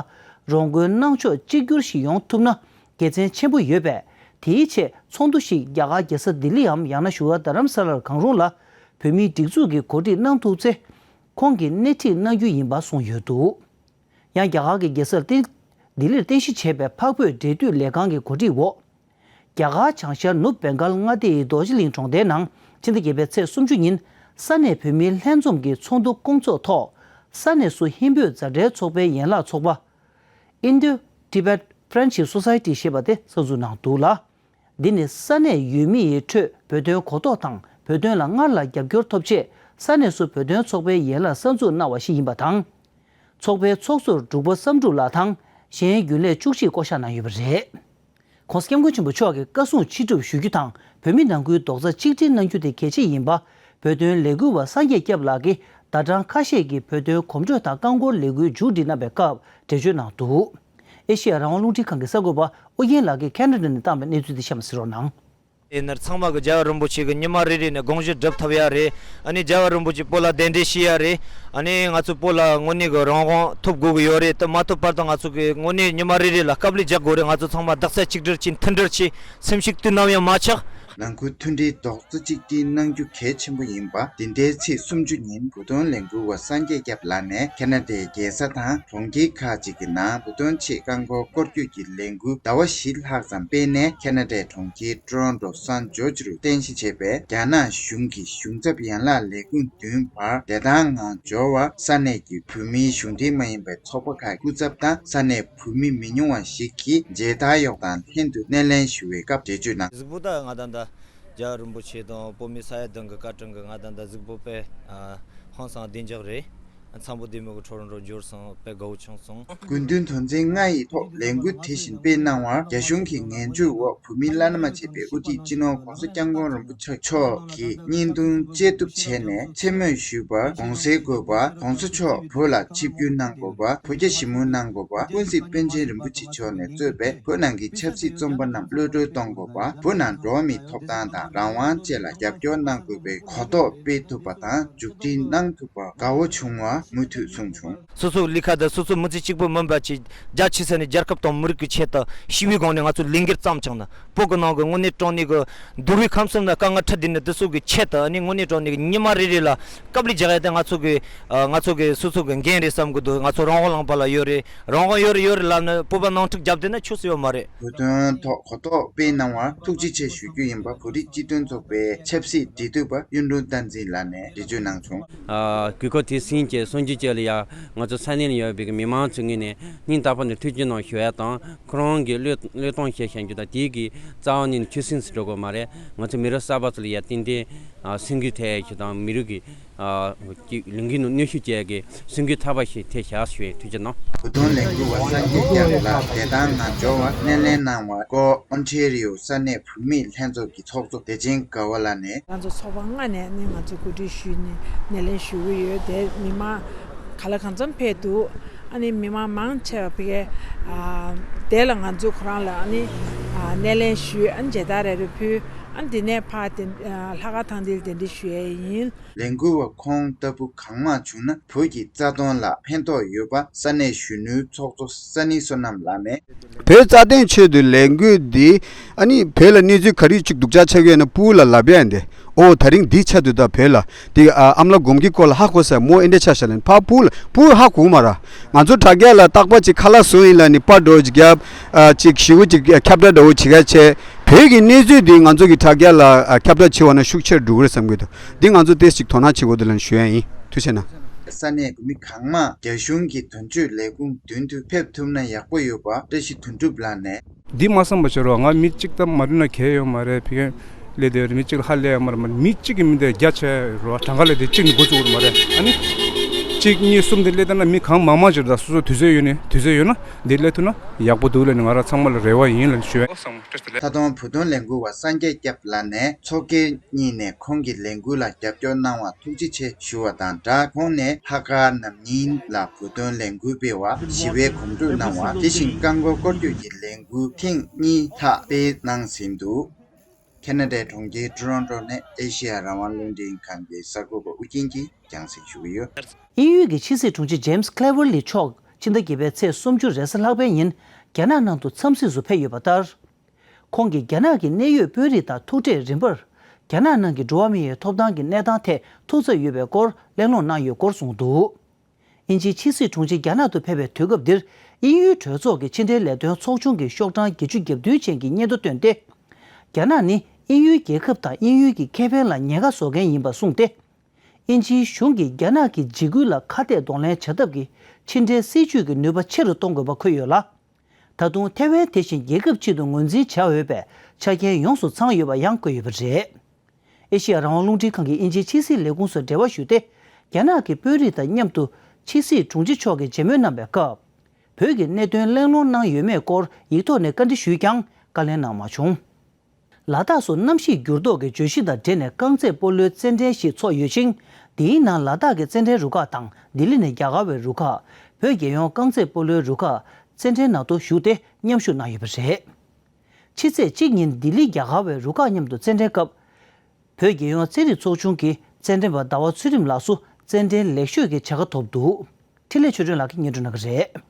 རོགས་མགོན་གནང་ཕྱོགས་གཅིག་གྱུར་ཞིག་ཡོང་ཐུབ་ན། དགེ་མཚན་ཆེན་པོ་ཡོད་པས། དེའི་ཆེད་ཚོགས་འདུ་ཞིག་རྒྱ་གར་རྒྱལ་ས་ལྡི་ལིའམ་ཡང་ན་བཞུགས་སྒར་རྡ་རམ་ས་ལར་གང་རུང་ལ་བོད་མིའི་སྒྲིག་འཛུགས་ཀྱིས་གོ་སྒྲིག་གནང་ཐུབ་ཚེ། ཁོང་གིས་སྣེ་ཁྲིད་གནང་རྒྱུ་ཡིན་པ་གསུངས་ཡོད་འདུག། ཡང་རྒྱ་གར་གྱི་རྒྱལ་ས་ལྡི་ལྡི་ལིར་རྟེན་གཞི་བྱས་པའི་འཕགས་བོད་འབྲེལ་མཐུད་ལས་ཁང་གི་གོ་སྒྲིག་འོག་རྒྱ་གར་བྱང་ཤར་ནུབ་བེང་གལ་མངའ་སྡེའི་རྡོ་རྗེ་གླིང་གྲོང་རྡལ་ནང་ཕྱི་ཟླ་བརྒྱད་པའི་ཚེས་སུམ་ཅུ་ཉིན་ས་གནས་བོད་མིའི་ལྷན་འཛོམས་ཀྱི་ཚོགས་འདུ་སྐོང་ཚོགས་ཐོག་ས་གནས་སུ་ཧིན་བོད་མཛའ་འབྲེལ་ཚོགས་པའི་ཡན་ལག་ཚོགས་པ། Indo-Tibet Friendship Society ཞེས་པ་དེ་གསར་འཛུགས་གནང་འདུག་ལ། འདི་ནི་ས་གནས་ཡུལ་མི་ཡི་ཁྲོད་བོད་དོན་གོ་རྟོགས་དང་བོད་དོན་ལ་སྔར་ལ་རྒྱབ་སྐྱོར་ཐོབ་ཆེད་ས་གནས་སུ་བོད་དོན་ཚོགས་པའི་ཡན་ལག་གསར་འཛུགས་གནང་བ་ཞིག་ཡིན་པ་དང་། ཚོགས་པའི་ཚོགས་གཙོར་འབྲུག་པ་བསམ་གྲུབ་ལགས་དང་གཞན་རྒྱུན་ལས་བཅུ་གཅིག་བསྐོ་གཞག་གནང་ཡོད་པ་རེད། ྋགོང་ས་ྋསྐྱབས་མགོན་ཆེན་པོ་མཆོག་གི་བཀའ་གསུང་ཕྱིར་སྒྲུབ་ཞུ་རྒྱུ་དང་བོད་མི་ནང་ཁུལ་རྡོག་རྩ་གཅིག་སྒྲིལ་གནང་རྒྱུ་དེ་གལ་ཆེ་ཡིན་པ། བོད་དོན་ལས་འགུལ་བ་སངས་རྒྱས་སྐྱབས་ལགས་ཀྱིས་ཟླ་གྲངས་ཁ་ཤས་ཀྱི་བོད་དོན་གོམ་བགྲོད་དང་རྐང་འཁོར་ལས་འགུལ་མཇུག་སྒྲིལ་གནང་བའི་སྐབས་འགྲེལ་བརྗོད་གནང་འདུག། ཨེ་ཤེ་ཡ་རང་དབང་རླུང་འཕྲིན་ཁང་གི་གསར་འགོད་པ་ཨོ་རྒྱན་ལགས་ཀྱིས་ཁེ་ན་ཌ་ནས་བཏང་བའི་གནས་ཚུལ་དེ་གཤམ་གསན་རོགས་གནང་། དེ་ནར་ཚང་མ་གི་རྒྱལ་བ་རིན་པོ་ཆེ་གི་ཉི་མ་རེ་རེ་ནས་དགོངས་བཞེད་སྒྲུབ་ཐུབ་ཡ་རེད། ཨ་ནི་རྒྱལ་བ་རིན་པོ་ཆེ་བོད་ལ་གདན་འདྲེན་ཞུ་ཡ་རེད། ཨ་ནི་ང་ཚོ་བོད་ལ་དངོས་གནས་གི་རང་དབང་ཐོབ་དགོས་གི་ཡོད་རེད། དེ་མ་ཐོབ་བར་དུ་ང་ཚོ་གི་དངོས་གནས་ཉི་མ་རེ་རེ་ལ་དཀའ་ལས་རྒྱག་དགོས་རེད། ང་ཚོ་ཚང་མ་རྡོག་རྩ་གཅིག་སྒྲིལ་གྱིས་མཐུན་སྒྲིལ་གྱིས་སེམས་ཤུགས་དུས་ནམ་ཡང་མ་ཆག། ནང་ཁུལ་མཐུན་སྒྲིལ་རྡོག་རྩ་གཅིག་སྒྲིལ་གནང་རྒྱུ་གལ་ཆེན་པོ་ཡིན་པ། འདི་ཟླའི་ཚེས་སུམ་ཅུ་ཉིན་བོད་དོན་ལས་འགུལ་བ་སངས་རྒྱས་སྐྱབས་ལགས་ནས་ཁེ་ན་ཌའི་རྒྱལ་ས་དང་གྲོང་ཁྱེར་ཁག་ཅིག་གི་ནང་བོད་དོན་ཆེད་རྐང་འཁོར་སྐོར་སྐྱོད་ཀྱི་ལས་འགུལ་ཟླ་བ་བཞི་ལྷག་ཙམ་སྤེལ་ནས་ཁེ་ན་ཌའི་གྲོང་ཁྱེར་ཀྲོ་རོན་ཀྲོ་སན་ཇོར་ཇི་རུ་རྟེན་གཞི་བྱས་པའི་རྒྱ་ནག་གཞུང་གི་གཞུང་ཚབ་ཡན་ལག་ལས་ཁུངས་མདུན་བར་བདེ་ཐང་ངང་འབྱོར་བར་ས་གནས་ཀྱི་བོད་མིའི་གཞུང་འབྲེལ་མ་ཡིན་པའི་ཚོགས་པ་ཁག་སྐུ་ཚབ་དང་ས་གནས་བོད་མི་མི་ཉུང་བ་ཞིག་གིས་མཇལ་དར་གཡོག་དང་ལྷན་དུ་སྣེ་ལེན་ཞུ་བའི་སྐབས་འགྲེལ་བརྗོད་གནང་། གཟིགས་པོ་ད་ང་ད་ད་རྒྱལ་བ་རིན་པོ་ཆེ་དང་བོད་མི་ས་ཡ་བདུན་གི་བཀའ་དྲིན་གི་ང་ད་ད་གཟིགས་པོ་དཔེ་ཧང་སང་བདེ་འཇགས་རེད། འཚམ་པོ་བདེ་མོ་གི་ཁྲོ་རོ་འགྲོ་འབྱོར་སོང་དཔེ་དགའ་བོ་བྱུང་སོང་། དགུན་སྟོན་དོན་ཚན་ལྔ་ཡི་ཐོག་ལས་འགུལ་དེ་བཞིན་སྤེལ་གནང་བར་རྒྱ་གཞུང་གི་ངན་ཇུས་འོག་བོད་མིའི་བླ་ན་མ་མཆིས་པའི་དབུ་ཁྲིད་སྤྱི་ནོར་༸གོང་ས་༸སྐྱབས་མགོན་རིན་པོ་ཆེ་མཆོག་གིས་བརྙན་ཐུང་བཅད་གཏུབ་བྱས་ནས་མཚན་སྨོད་ཞུས་པར་གོང་གསལ་དགོས་པ། ༸གོང་ས་མཆོག་བོད་ལ་ཆིབས་བསྒྱུར་གནང་དགོས་པ། བོད་རྒྱ་ཞི་མོལ་གནང་དགོས་པ། ཀུན་གཟིགས་པཎ་ཆེན་རིན་པོ་ཆེ་མཆོག་ནས་གཙོས་པའི་བོད་ནང་གི་ཆབ་སྲིད་བཙོན་པ་རྣམས་གློད་གྲོལ་གཏོང་དགོས་པ། བོད་ནང་འགྲོ་བ་མིའི་ཐོབ་ཐང་དང་རང་དབང་བཅས་ལ་རྒྱབ་སྐྱོར་གནང་དགོས་པའི་གོ་རྟོགས་སྤེལ་ཐུབ་པ་དང་མཇུག་སྒྲིལ་གནང་ཐུབ་པ་དགའ་བོ་བྱུང་བ་མུ་མཐུད་གསུངས་བྱུང་། སོ་སོའི་ལས་ཀ་དང་སོ་སོའི་མི་ཚེ་གཅིག་པུ་མིན་པ་ཅིག་རྒྱ་ཆེ་ས་ནས་རྒྱལ་ཁབ་དང་མི་རིགས་ཀྱི་ཆེད་དུ་ཞི་བའི་སྒོ་ནས་ང་ཚོ་ལས་འགུལ་བརྩམས་བྱུང་ན། བོད་ཀྱི་ནང་གི་དངོས་གནས་དྲང་གནས་ཀྱི་འདུལ་བའི་ཁམས་གསུམ་ན་དཀའ་ངལ་འཕྲད་བསྡད་ནས་དེ་ཚོ་གི་ཆེད་དུ་ཨ་ནི་དངོས་གནས་དྲང་གནས་ཀྱི་ཉི་མ་རེ་རེ་ལ་དཀའ་ལས་རྒྱག་ཡ་དེ་ང་ཚོ་གི་ཨ་ང་ཚོ་གི་སོ་སོ་གི་འགན་རེད་བསམ་གི་འདུག་ང་ཚོ་རང་དབང་བླངས་པ་ལ་ཡོད་རེད། རང་དབང་ཡོད་རེད་ཡོད་རེད་ལབ་ནས་སྤོབས་པ་ནང་འཁྲུག་བརྒྱབ་བསྡད་ན་ཆོག་ས་ཡོད་མ་རེད། བོད་དོན་ཐོག་གོ་རྟོགས་སྤེལ་གནང་བར་ཐུགས་རྗེ་ཆེ་ཞུ་རྒྱུ་ཡིན་པ་བོད་རིགས་སྤྱི་མཐུན་ཚོགས་པའི་ཆབ་སྲིད་འབྲེལ་མཐུད་པ་གཡུང་དྲུང་བསྟན་འཛིན་ལགས་ནས་འགྲེལ་བརྗོད་གནང་བྱུང་། ཨ་དགོས་མཁོ་དེ་ཟིན་བྱས་གསུང་རྒྱུ་བཅས་ལ་ཡང་ང་ཚོ་ས་གནས་ལ་ཡོད་པའི་མི་མང་ཚོའི་ངོས་ནས་སྙིང་ཐག་པ་ནས་ཐུགས་རྗེ་གནང་ཞུ་ཡ་དང་། ཁོ་རང་གི་བློས་བློས་གཏོང་བྱས་བཞག་རྒྱུ་དང་དེའི་གི་རྩ་བ་ནས་ཆུད་ཟིན་དུ་འགྲོ་དགོས་མ་རེད། ང་ཚོ་མི་རབས་གསར་པ་ཚོ་ལ་ཡ་ཏན་ཏན་ཨ་སེམས་འགུལ་ཐེབས་ཡ་ཞིག་དང་མི་རིགས་ཀྱི་ཨ་ཅིག་ལས་འགུལ་ནང་གནོན་ཤུགས་སྐྱེལ་ཡ་གི་སེམས་འགུལ་ཐག་པ་ཞིག་ཐེབས་བཞག་ཞུ་ཡ་ཐུགས་རྗེ་གནང་། བོད་དོན་ལས་འགུལ་བ་སངས་རྒྱས་སྐྱབས་ལགས་བདེ་ཐང་ངང་འབྱོར་བར་སྣེ་ལེན་གནང་བར་ཀོ་ཨོན་ཊེ་རི་ཡོ་ས་གནས་བོད་མིའི་ལྷན་ཚོགས་ཀྱི་ཚོགས་གཙོ་བདེ་ཆེན་དགའ་བ་ལགས་ནས། ང་ཚོ་ཚོགས་པ་ལྔ་ནས་ནི་ང་ཚོ་གོ་སྒྲིག་ཞུས་ནས་སྣེ་ལེན་ཞུ་གི་ཡོད། དེ་མི་མང་ག་ལ་གང་འཚམ་ཕེབས་འདུག་ཨ་ནི་མི་མང་མང་ཆེ་བ་ཕ་གིའི་ཨ་དེ་ལ་ང་ཚོ་ཁོ་རང་ལ་ཨ་ནི་ཨ་སྣེ་ལེན་ཞུས། ཨ་ནི་མཇལ་དར་རེ་རེ་ཕུལ། ཨ་ནི་དེ་ནས་ཕར་དེ་ཨ་ལྷག་དཀར་ཐང་མདུན་གདན་འདྲེན་ཞུ་ཡས་ཡིན། ལས་འགུལ་བ་ཁོང་ལྟ་བུ་གང་མང་བྱུང་ན་བོད་ཀྱི་རྩ་དོན་ལ་ཕན་ཐོགས་ཡོད་པ་ས་གནས་གཞོན་ནུའི་ཚོགས་གཙོ་ས་ནི་བསོད་ནམས་ལགས་ནས། བོད་རྩ་དོན་ཆེད་དུ་ལས་འགུལ་འདི་ཨ་ནི་བོད་ལ་གནས་ཚུལ་ག་རེ་ཅིག་སྡུག་ཅག་ཆགས་ཡོད་ན་ཕྲུ་གུ་ལ་ལབ་ཡ་འདི། ཨོ་ད་རིང་འདི་ཆགས་འདུག་ད་བོད་ལ་འདི་ཨ་ཨ་མ་ལགས་དགོན་གྱི་སྐོར་ལ་ཧ་གོ་ས་མོ་ཨེ་འདྲ་ཆགས་ཤག་ལབ་ནས་ཕར་ཕྲུ་གུ་ལ་ཕྲུ་གུ་ཧ་གོ་མ་ར། ང་ཚོ་དྲ་རྒྱ་ལ་རྟག་པར་ཅིག་ཁ་ལག་བཟོ་ཡིན་ལབ་ནས་པར་འདྲ་བོ་ཅིག་བརྒྱབ། ཨ་ཅིག་ཞེ་པོ་ཅིག་ཁྱབ་བསྒྲགས་འདྲ་བོ་བྱེད་ཡ་བྱས། བོད་ཀྱི་གནས་ཚུལ་འདི་ང་ཚོ་གི་དྲ་རྒྱ་ལ་ཨ་ཁྱབ་བསྒྲགས་བྱེད་པ་ན་ཤུགས་ཆེར་འགྲོ་གི་རེད་བསམ་གྱི་འདུག་འདི་ང་ཚོ་ཏོག་ཙམ་ཅིག་དོ་སྣང་བྱེད་དགོས་འདུག་ལབ་ནས་ཞུ་ཡ་ཡིན། ཐུགས་རྗེ་གནང་། ས་གནས་བོད་མི་གང་མང་རྒྱ་གཞུང་གི་དོན་གཅོད་ལས་ཁུངས་མདུན་དུ་ཕེབས་ཐུབ་ན་ཡག་པོ་ཡོད་པ་བཀྲ་ཤིས་དོན་གྲུབ་ལགས་ནས། འདི་མ་བསམ་པ་བྱེད་རོགས། ང་མི་གཅིག་ཙམ་མ་འགྲོ་ན་གལ་ཡོད་མ་རེད། ཕ་གིར་སླེབས་བསྡད་ཡོད་རེད། མི་གཅིག་ལ་ཧ་ལས་ཡོད་མ་རེད། མ་མི་གཅིག་གི་མི་དེ་རྒྱ་ཆེ་རོ། གྲངས་ཀ་ལས་དེ་གཅིག་ནས་འགོ་བཙུགས་རོགས་མ་རེད། ཨ་ནི་གཅིག་གཉིས་གསུམ་དེ་སླེབས་བསྡད་ན་མི་གང་མང་མང་ཅིག་རེད། ད་སོ་སོ་དུས་ཚོད་ཡོད་ནི་དུས་ཚོད་ཡོད་ན་འདི་སླེབས་ཐུབ་ན་ཡག་པོ་འདུག་ལབ་ནས་ང་རང་ཚང་མ་ལ་རེ་བ་ཡིན་ལབ་ཞུ་ཡ། ད་དུང་བོད་དོན་ལས་འགུལ་བ་སངས་རྒྱས་སྐྱབས་ལགས་ནས་ཚོགས་སྒེར་གཉིས་ནས་ཁོང་གི་ལས་འགུལ་ལ་རྒྱབ་སྐྱོར་གནང་བར་ཐུགས་རྗེ་ཆེ་ཞུ་བ་དང་སྦྲགས། ཁོང་ནས་ལྷག་དཀར་ནམ་ཉིན་ལ་བོད་དོན་ལས་འགུལ་སྤེལ་བ་ཞི་བའི་གོམ་བགྲོད་གནང་བ་དེ་བཞིན་རྐང་འཁོར་སྐོར་སྐྱོད་ཀྱི་ལས་འགུལ་ཐེངས་གཉིས་ལྷག་སྤེལ་གནང་ཟིན་འདུག། ཁེ་ན་ཌའི་གྲོང་ཁྱེར་ཊོ་རོན་ཊོ་ནས་ཨེ་ཤེ་ཡ་རང་དབང་རླུང་འཕྲིན་ཁང་གི་གསར་འགོད་པ་ཨུ་རྒྱན་གྱིས་རྒྱང་སྲིང་ཞུ་གི་ཡོད། དབྱིན་ཡུལ་གྱི་ཕྱི་སྲིད་དྲུང་ཆེ་ཇེམ་སི་ཁི་ལེ་ཝར་ལི་མཆོག་ཕྱི་ཟླ་བརྒྱད་པའི་ཚེས་སུམ་ཅུ་རེས་གཟའ་ལྷག་པའི་ཉིན་ རྒྱ་ནག་ནང་དུ་འཚམས་གཟིགས་སུ་ཕེབས་ཡོད་པ་ལྟར། ཁོང་གིས་རྒྱ་ནག་གི་གནད་ཡོད་དཔོན་རིགས་དང་ཐུག་འཕྲད་རིམ་པར། རྒྱ་ནག་ནང་གི་འགྲོ་བ་མིའི་ཐོབ་ཐང་གི་གནས་སྟངས་ཐད་ཐུགས་འཚབ་ཡོད་པའི་སྐོར་གླེང་སློང་གནང་ཡོད་སྐོར་གསུངས་འདུག་དབྱིན་ཇིའི་ཕྱི་སྲིད་དྲུང་ཆེ་རྒྱ་ནག་ཏུ་ཕེབས་པའི་དུས་སྐབས་འདིར། དབྱིན་ཡུལ་གྲོས་ཚོགས་ཀྱི་ཕྱི་འབྲེལ་ལས་དོན་ཚོགས་ཆུང་གི་ཤོག་གྲངས་བརྒྱད་ཅུ་གྱ་བདུན་ཅན་གྱི་སྙན་ཐོ་བཏོན་ཏེ། རྒྱ་ནག་ནི་དབྱིན་ཡུལ་རྒྱལ་ཁབ་དང་དབྱིན་ཡུལ་གྱི་ཁེ་ཕན་ལ་ཉེན་ཁ་བཟོ་མཁན་ཡིན་པ་གསུངས་ཏེ། དབྱིན་ཇིའི་གཞུང་གིས་རྒྱ་ནག་གི་འཇིགས་སྐུལ་ལ་ཁ་གཏད་གདོང་ལེན་བྱ་ཐབས་ཀྱི་ཕྱི་འབྲེལ་སྲིད་ཇུས་ཀྱི་ནུས་པ་ཆེ་རུ་གཏོང་དགོས་པ་འཁོད་ཡོད་ལ། ད་དུང་ཐེ་ཝན་དེ་བཞིན་རྒྱལ་ཁབ་ཅིག་ཏུ་ངོས་འཛིན་བྱ་འོས་པའི་ཆ་རྐྱེན་ཡོངས་སུ་ཚང་ཡོད་པ་ཡང་བཀོད་ཡོད་པ་རེད། ཨེ་ཤི་ཡ་རང་དབང་རླུང་འཕྲིན་ཁང་གིས་དབྱིན་ཇིའི་ཕྱི་སྲིད་ལས་ཁུངས་སུ་འབྲེལ་བ་ཞུས་ཏེ། རྒྱ་ནག་གི་དཔོན་རིགས་དང་མཉམ་དུ་ཕྱི་སྲིད་དྲུང་ཆེ་མཆོག་གིས་མཇལ་མོལ་གནང་བའི་སྐབས། བོད་ཀྱི་གནད་དོན་གླེང་སློང་གནང་ཡོད་མེད་སྐོར་ཡིག་ཐོག་ནས་བཀའ་འདྲི་ཞུས་ཀྱང་བཀའ་ལན་གནང་མ་བྱུང་། ལ་དྭགས་སུ་གནམ་གཤིས་འགྱུར་ལྡོག་གི་བརྗོད་གཞི་དང་འབྲེལ་ནས་རྐང་རྩེད་སྤོ་ལོའི་རྩེད་འགྲན་ཞིག་ཚོགས་ཡོད་ཅིང་། འདིའི་ནང་ལ་དྭགས་ཀྱི་རྩེད་འགྲན་རུ་ཁག་དང་ལྡི་ལི་ནས་རྒྱ་གར་བའི་རུ་ཁག་བོད་རྒྱལ་ཡོངས་རྐང་རྩེད་སྤོ་ལོའི་རུ་ཁག་རྩེད་འགྲན་ནང་དུ་ཞུགས་ཏེ་མཉམ་ཞུགས་གནང་ཡོད་པ་རེད། ཕྱི་ཚེས་གཅིག་ཉིན་ལྡི་ལི་རྒྱ་གར་བའི་རུ་ཁག་མཉམ་དུ་རྩེད་འགྲན་སྐབས། བོད་རྒྱལ་ཡོངས་རྩེད་རིགས་ཚོགས་ཆུང་གི་རྩེད་འགྲན་པ་ཟླ་བ་ཚུལ་ཁྲིམས་ལགས་སུ་རྩེད་འགྲན་ལེགས་ཤོས་ཀྱི་བྱ་དགའ་ཐོབ་འདུག་འཕྲིན་ལས་ཆོས་སྒྲོན་ལགས་ཀྱིས་སྙན་སྒྲོན་གནང་གི་རེད།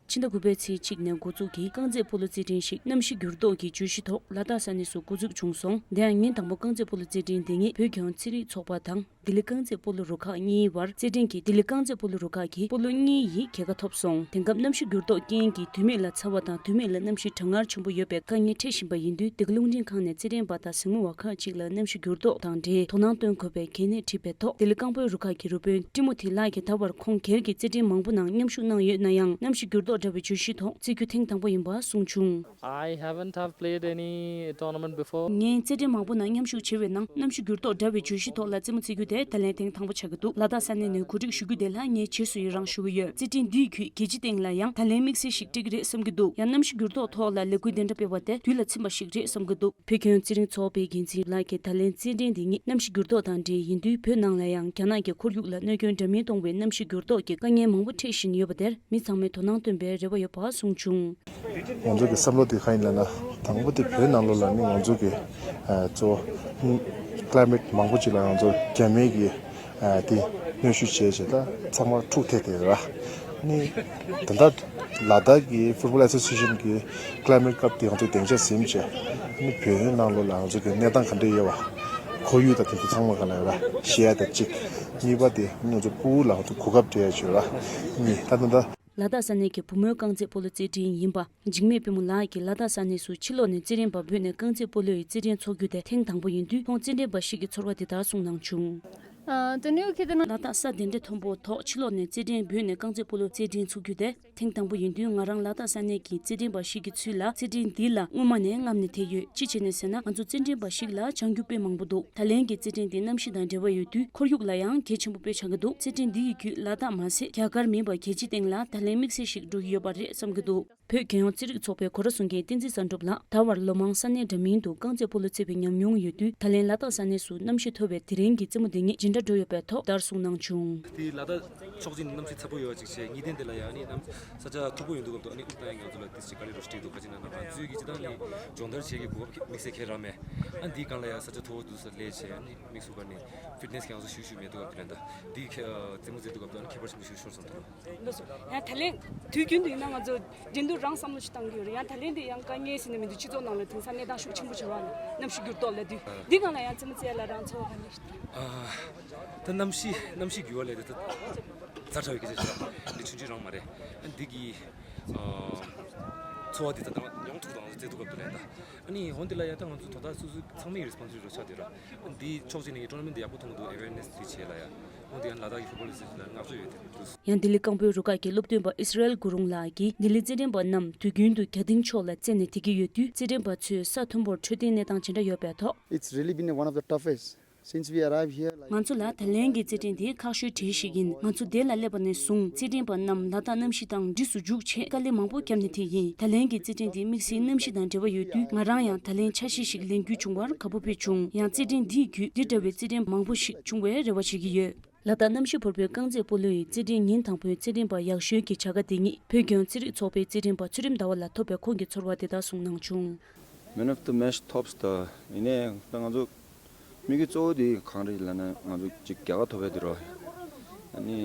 ཕྱི་ཟླ་དགུ་པའི་ཚེས་གཅིག་ནས་འགོ་འཛུགས་ཀྱི་རྐང་རྩེད་སྤོ་ལོ་རྩེད་འགྲན་ཞིག་གནམ་གཤིས་འགྱུར་ལྡོག་གི་བརྗོད་གཞི་ཐོག་ལ་དྭགས་ས་གནས་སུ་འགོ་འཛུགས་བྱུང་སོང་། དེ་ཡང་ཉིན་དང་པོ་རྐང་རྩེད་སྤོ་ལོ་རྩེད་འགྲན་འདི་ཉིད་བོད་ལྗོངས་རྩེད་རིགས་ཚོགས་པ་དང་ལྡི་ལི་རྐང་རྩེད་སྤོ་ལོ་རུ་ཁག་གཉིས་བར་རྩེད་འགྲན་གྱིས་ལྡི་ལི་རྐང་རྩེད་སྤོ་ལོ་རུ་ཁག་གིས་སྤོ་ལོ་གཉིས་ཡི་རྒྱལ་ཁ་ཐོབ་སོང་། དེང་སྐབས་གནམ་གཤིས་འགྱུར་ལྡོག་རྐྱེན་གྱིས་དུད་སྨད་ལ་ཚ་བ་དང་དུད་སྨད་ལ་གནམ་གཤིས་གྲང་ངར་ཆེན་པོ་ཡོད་པའི་དཀའ་ངལ་འཕྲད་བཞིན་པ་ཡིན་དུས། ལྡི་ལི་རླུང་འཕྲིན་ཁང་ནས་རྩེད་འགྲན་པ་དང་གཟིགས་མོ་བ་ཁག་ཅིག་ལ་གནམ་གཤིས་འགྱུར་ལྡོག་དང་འབྲེལ་དོ་སྣང་སྟོན་དགོས་པའི་གལ་གནད་དྲིས་པའི་ཐོག་ལྡི་ལི་རྐང་སྤོལ་རུ་ཁག་གི་རུ་དཔོན་ཏི་མོ་ཐི་ལགས་ཀྱིས་ད་བར་ཁོང་སྒེར་གྱི་རྩེད་འགྲན་མང་པོ་ནང་མཉམ་ཞུགས་གནང་ཡོད་ན་ཡང་། གནམ་གཤིས་འགྱུར་ལྡོག་འདྲ་བའི་བརྗོད་གཞིའི་ཐོག་རྩེད་རྒྱུ་ཐེངས་དང་པོ་ཡིན་པ་གསུངས་བྱུང་། I haven't have played any tournament before. ངས་རྩེད་འགྲན་མང་པོ་ནང་མཉམ་ཞུགས་བྱས་པའི་ནང་། གནམ་གཤིས་འགྱུར་ལྡོག་འདྲ་བའི་བརྗོད་གཞིའི་ཐོག་ལ་རྩེད་མོ་རྩེ་རྒྱུ་དེ་ད་ལན་ཐེངས་དང་པོ་ཆགས་ཀྱི་འདུག་ལ་དྭགས་ས་གནས་ནས་གོ་སྒྲིག་ཞུ་རྒྱུ་དེ་ལ་ངས་རྗེས་སུ་ཡི་རང་ཞུ་གི་ཡོད། རྩེད་འགྲན་འདིའི་བརྒྱུད་རྒྱལ་སྤྱིའི་སྟེང་ལ་ཡང་ད་ལན་དམིགས་བསལ་ཞིག་སྤྲད་ཀྱི་རེད་བསམ་གྱི་འདུག་ཡང་གནམ་གཤིས་འགྱུར་ལྡོག་ཐོག་ལ་ལས་འགུལ་འདི་འདྲ་སྤེལ་བ་དེ་དུས་ལ་ཚིམ་པ་ཞིག་རེད་བསམ་གྱི་འདུག་བོད་ཁྱོན་རྩེད་རིགས་ཚོགས་པའི་འགན་འཛིན་ལགས་ཀྱིས་ད་ལན་རྩེད་འགྲན་འདི་ཉིད་གནམ་གཤིས་འགྱུར་ལྡོག་དང་འབྲེལ་ཡིན་དུས། བོད་ནང་ལ་ཡང་རྒྱ་ནག་གི་ཁོར་ཡུག་ལ་གནོད་སྐྱོན་འདྲ་མིན་གཏོང་བའི་གནམ་གཤིས་འགྱུར་ལྡོག་གི་དཀའ་ངལ་མང་པོ་འཕྲད་བཞིན་ཡོད་པ་དེར་མི་ཚང་མས་དོ་སྣང་སྟོན་པའི་རེ་བ་ཡོད་པ་གསུངས་བྱུང་། ང་ཚོ་གི་བསམ་བློ་དེ་གང་ཡིན་ལབ་ན། དང་པོ་དེ་བོད་ནང་ལོགས་ལ་ནི་ང་ཚོ་གི་ཨ་གཙོ་བོ་ཀླའི་མེཊ་མང་པོ་ཅིག་ལ་ང་ཚོ་རྒྱ་མིའི་གི་ཨ་དེ་གནོན་ཤུགས་བྱས་བྱས་ད་ཚང་མ་འཁྲུག་ཐེབས་ཏེ་ར། ནི་ད་ལྟ་ལ་དྭགས་ཀྱི་ཕུཊ་བོལ་ཨེ་སོ་སི་ཨེ་ཤན་གྱི་ཀླའི་མེཊ་ཀབ་དེ་ང་ཚོ་སྡིངས་ཆ་ཟིན་བྱས། ནི་བོད་ནང་ལོགས་ལ་ང་ཚོ་གི་གནས་སྟངས་ག་འདྲ་ཡོད་པ། ཁོར་ཡུག་དང་དེ་ཚོ་ཚང་མ་ག་ལ་ཡོད་པ་ཤེས་ཡ་དང་གཅིག་གཉིས་པ་དེ་ནི་ང་ཚོ་ཕྲུ་གུ་ལ་ང་ཚོ་གོ་སྐབས་སྤྲད་ཡ་བྱོས་ར། གཉིས་ད་ད་ད། ལ་དྭགས་ས་གནས་ཀྱི་བུ་མོའི་རྐང་རྩེད་སྤོ་ལོ་རྩེད་འགྲན་ཡིན་པ། འཇིགས་མེད་པད་མོ་ལགས་ཀྱིས་ལ་དྭགས་ས་གནས་སུ་ཕྱི་ལོགས་ནས་རྩེད་འགྲན་པ་བོས་ནས་རྐང་རྩེད་སྤོ་ལོ་ཡི་རྩེད་འགྲན་འཚོགས་རྒྱུ་དེ་ཐེངས་དང་པོ་ཡིན་དུས། ཁོང་རྩེད་འགྲན་པ་ཞིག་གི་ཚོར་བ་འདི་ལྟར་གསུངས་གནང་བྱུང་། ཨ། དེ་ནས་ཁྱེད་ལ་དྭགས་ས་གདན་འདྲེན་མཐོན་པོ་ཐོག་ཕྱི་ལོགས་ནས་རྩེད་འགྲན་བོས་ནས་རྐང་རྩེད་སྤོ་ལོ་རྩེད་འགྲན་འཚོགས་རྒྱུ་དེ་ཐེངས་དང་པོ་ཡིན་དུས། ང་རང་ལ་དྭགས་ས་གནས་ཀྱི་རྩེད་འགྲན་པ་ཞིག་གི་ཚུལ་ལ་རྩེད་འགྲན་འདི་ལ་སྔོན་མ་ནས་རྔམ་ནས་བསྡད་ཡོད། ཅི་བྱས་ནས་ཟེར་ན། ང་ཚོ་རྩེད་འགྲན་པ་ཞིག་ལ་སྦྱང་རྒྱུ་དཔེ་མང་པོ་འདུག་ད་ལན་གྱི་རྩེད་འགྲན་འདི་གནམ་གཤིས་དང་འབྲེལ་བ་ཡོད་དུས། ཁོར་ཡུག་ལ་ཡང་གལ་ཆེན་པོ་དཔེ་ཆགས་ཀྱི་འདུག་རྩེད་འགྲན་འདི་ཡི་བརྒྱུད་ལ་དྭགས་མ་ཟད་རྒྱ་གར་མིན་པ་རྒྱལ་སྤྱིའི་སྟེང་ལ་ད་ལན་དམིགས་བསལ་ཞིག་འགྲོ་གི་ཡོད་པ་རེད་བསམ་གྱི་འདུག་བོད་རྒྱལ་ཡོངས་རྩེད་རིགས་ཚོགས་པའི་གོ་སྒྲ་སྲུང་མཁན་བསྟན་འཛིན་བསམ་གྲུབ་ལགས། ད་བར་ལོ་མང་ས་གནས་འདྲ་མིན་དུ་རྐང་རྩེད་སྤོ་ལོ་རྩེད་པའི་ཉམས་མྱོང་ཡོད་དུས། ད་ལན་ལ་དྭགས་ས་གནས་སུ་གནམ་གཤིས་མཐོ་བའི་དེ་རིང་གི་རྩེད་མོ་འདི་ཉིད་ཇི་འདྲ་འགྲོ་ཡོད་པའི་ཐོག་ལྟར་གསུངས་གནང་བྱུང་། དེ་ལ་དྭགས་ཕྱོགས་གཅིག་ནས་གནམ་གཤིས་ཚ་པོ་ཡོད་པ་ཅིག་བྱས། གཉིས་ལྡན་དེ་ལ་ཡང་ནི་གནམ་ས་ཆ་འཁྲུག་པོ་ཡོང་དུས་སྐབས་དུ་ཨ་ནི་དབུགས་བཏང་ཡ་ང་ཚོ་ལ་དེ་ཅིག་དཀའ་ལས་འགྲོ་སྲིད་འདུག་ག་ཅི་ན་ང་ཚོའི་གི་སྤྱི་བཏང་ནི་སྦྱོང་བརྡར་བྱེད་ཀྱི་གོ་སྐབས་དམིགས་བསལ་ཁྱེད་རང་མེད། ཨ་འདིའི་སྒང་ལ་ཡང་ས་ཆ་མཐོ་བོ་འདུག་ས་སླེབས་བྱས། ཨ་ནི་དམིགས་སུ་བཀར་ནས་ཕིཊ་ནེས་ཀྱང་ང་ཚོ་ཞུ་ཞུ་མེད་འདུག་ག་དེ་ལ་ད་འདི་ཁ་རྩེད་མོ་རྩེ་དུས་སྐབས་དུ་ཨ་ནི་ཁྱད་པར་ཆེན་པོ་ཞིག་ཤོར་སོང་དུ། ལགས་སོ། ཡང་ད་ལན་དུས་རྒྱུན་དུ་ཡིན་ན་ང་ཚོ་འགྲན་བསྡུར་རང་བསམ་བློ་ཞིག་བཏང་གི་ཡོད་རེད། ཡང་ད་ལན་དེ་ཡང་དཀའ་ངལ་ཟེར་ན་མི་འདུག་སྤྱི་ཚོགས་ནང་ལ་དེང་སང་གནས་སྟངས་ཤུགས་ཆེན་པོ་ཞིག་རེད་བ། གནམ་གཤིས་འགྱུར་ལྡོག་ལབ་དུས། འདི་སྒང་ལ་ཡང་རྩེད་མོ་རྩེ་ཡ་ལ་རང་ཚོར་བ་ག་འདྲ་ཞིག་འདུག་ཨ། ད་གནམ་གཤིས་གནམ་གཤིས་འགྱུར་བ་ལས་དེ་ད་ཛ་དྲག་པའི་སྐད་ཆ་ཞིག་རེད། འདི་ཆུང་ཆུང་རང་མ་རེད། ཨ་འདི་གི་ཨ་ཚོར་བ་འདི་ད་ད་མྱོང་ཐུབ་དང་རྩེ་ཐུབ་སྐབས་དུ་ལས་ད། ཨ་ནི་འོན་ཏེ་ལ་ཡ་ད་ང་ཚོ་དོ་བདག་སོ་སོ་ཚང་མའི་རེ་སི་པོན་སི་བི་ལི་ཊི་རོ་ཆགས་དེ་ར། འདི་ཕྱོགས་གཅིག་ནས་ཀྱི་ཊོར་ན་མེན་ཊི་འདི་ཡག་པོ་མཐོང་གི་འདུག་ཨེ་ཝེར་ནེ་སི་འདི་བྱས་ལ་ཡ། འོན་ཏེ་ཡང་ལ་དྭགས་ཀྱི་ཕུཊ་བོལ་ལི་སི་ལ་བསྔགས་བརྗོད་ཡོད་དེ་འདུག་ཡང་ལྡི་ལི་རྐང་སྤོལ་རུ་ཁག་གི་སློབ་སྟོན་པ་ཨིས་ར་ཨེལ་གུ་རུང་ལགས་ཀྱིས་ལྡི་ལི་རྩེད་འགྲན་པ་རྣམས་དུས་རྒྱུན་དུ་རྒྱ་སྡིངས་ཕྱོགས་ལ་རྩེད་ནས་བསྡད་ཀྱི་ཡོད་དུས། རྩེད་འགྲན་པ་ཚོས་ས་མཐོན་པོར་འཕྲོད་བསྟེན་གནས་སྟངས་ཇི་འདྲ་ཡོད་པའི་ཐོག It's really been one of the toughest since we arrived here, like, ང་ཚོ་ལ་ད་ལན་གྱི་རྩེད་འགྲན་དེ་ཁག་ཤོས་གྲས་ཤིག་ཡིན། ང་ཚོ་འདིར་ལ་སླེབས་པ་ནས་བཟུང་རྩེད་འགྲན་པ་རྣམས་ལ་དྭགས་གནམ་གཤིས་དང་འདྲིས་སུ་འཇུག་ཆེད་དཀའ་ལས་མང་པོ་བརྒྱབ་ནས་དེ་ཡིན། ད་ལན་གྱི་རྩེད་འགྲན་དེ་དམིགས་བསལ་གནམ་གཤིས་དང་འབྲེལ་བ་ཡོད་དུས། ང་རང་ཡང་ད་ལན་འཆར་གཞི་ཞིག་ལེན་རྒྱུ་བྱུང་བར་དགའ་པོ་དཔེ་བྱུང་། ཡང་རྩེད་འགྲན་འདིའི་བརྒྱུད་འདི་འདྲ་བའི་རྩེད་འགྲན་མང་པོ་ཞིག་འབྱུང་བའི་རེ་བ་བྱེད་ཀྱི་ཡོད། ལ་དྭགས་གནམ་གཤིས་ཕོར་པའི་རྐང་རྩེད་སྤོ་ལོ་ཡི་རྩེད་འགྲན་ཉིན་དང་པོའི་རྩེད་འགྲན་པ་ཡག་ཤོས་ཀྱི་བྱ་དགའ་དེ་ཉིད་བོད་ལྗོངས་རྩེད་རིགས་ཚོགས་པའི་རྩེད་འགྲན་པ་ཚུལ་ཁྲིམས་ཟླ་བ་ལ་ཐོབ་པའི་ཁོང་གི་ཚོར་བ་དེ་ལྟར་གསུངས་གནང་བྱུང་། Man of the match ཐོབ་སྟེ་ཡིན་ནའི་ད་ང་ཚོ་དམིགས་ཡུལ་གཙོ་བོ་དེ་གང་རེད་ལབ་ན། ང་ཚོ་ཅིག་རྒྱལ་ཁ་ཐོབ་ཡ་དེ་རེད་བ། ཨ་ནི་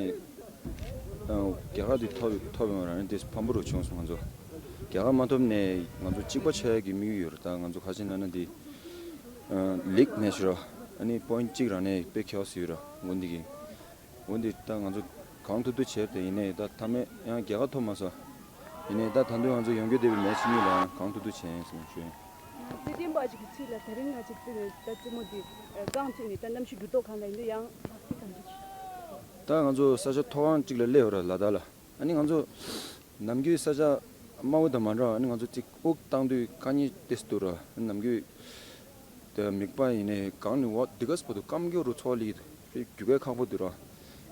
རྒྱལ་ཁ་དེ་ཐོབ་ཐོབ་ཡོང་ར་ནི་དེ་ཕམ་པོ་རུ་བྱུང་སོང་ང་ཚོ། རྒྱལ་ཁ་མ་ཐོབ་ནས་ང་ཚོ་གཅིག་པ་ཆགས་ཡག་གི་དམིགས་ཡུལ་ཡོད་རེད། ད་ང་ཚོ་ཁ་ཆེ་ན་ན་འདི་ལིག་མེ་ཆི་ར། ཨ་ནི་པོ་ཡིན་གཅིག་རང་ནས་དཔེ་ཁེ་ཨོ་སི་ཡོད་ར། འོ་འདི་གི་འོ་འདི་ད་ང་ཚོ་གང་ཐུབ་ཐུབ་བྱས་ཏེ། ཡིན་ནའི་ད་མཐའ་མའི་ཡང་རྒྱལ་ཁ་ཐོབ་མ་སོང་། ཡིན་ནའི་ད་ད་དུང་ང་ཚོ་ཡོང་རྒྱུ་བསྡད་པའི་མེ་ཆི་གཉིས་ལ་ཡང་གང་ཐུབ་ཐུབ་བྱས་ཡིན་ཟེར་ཞུ་ཡིན། རྩེད་འགྲན་པ་ཅིག་གི་ཚིག་ལ་དེ་རིང་ང་ཅིག་བརྩིས་ནས་ད་རྩེད་མོ་འདི་རྐང་བཙུགས་ནས་ད་གནམ་གཤིས་འགྱུར་ལྡོག་གང་ལ་ཡིན་དུས་ཡང་ལག་རྩལ་གང་འདྲ་ཅིག་ད་ང་ཚོ་ས་ཆ་མཐོ་སྒང་གཅིག་ལ་སླེབས་ཡོད་ར། ལ་དྭགས་ལ། ཨ་ནི་ང་ཚོ་ནམ་རྒྱུན་ས་ཆ་དམའ་བོ་དང་མ་འདྲ་བ། ཨ་ནི་ང་ཚོ་ཅིག་དབུགས་བཏང་དུས་རྐང་གཉིས་ཏོག་ཙམ་འདུག་ར། ཨ་ནི་ནམ་རྒྱུན་དེ་མིད་པ་ཡིན་ནའི་གང་ནས་འོ་འདི་ག་ས་བར་དུ་སྐམ་རྒྱུ་རུ་ཚོར་ལི་རྒྱུ་གས་ཁག་པོ་འདུག་ར།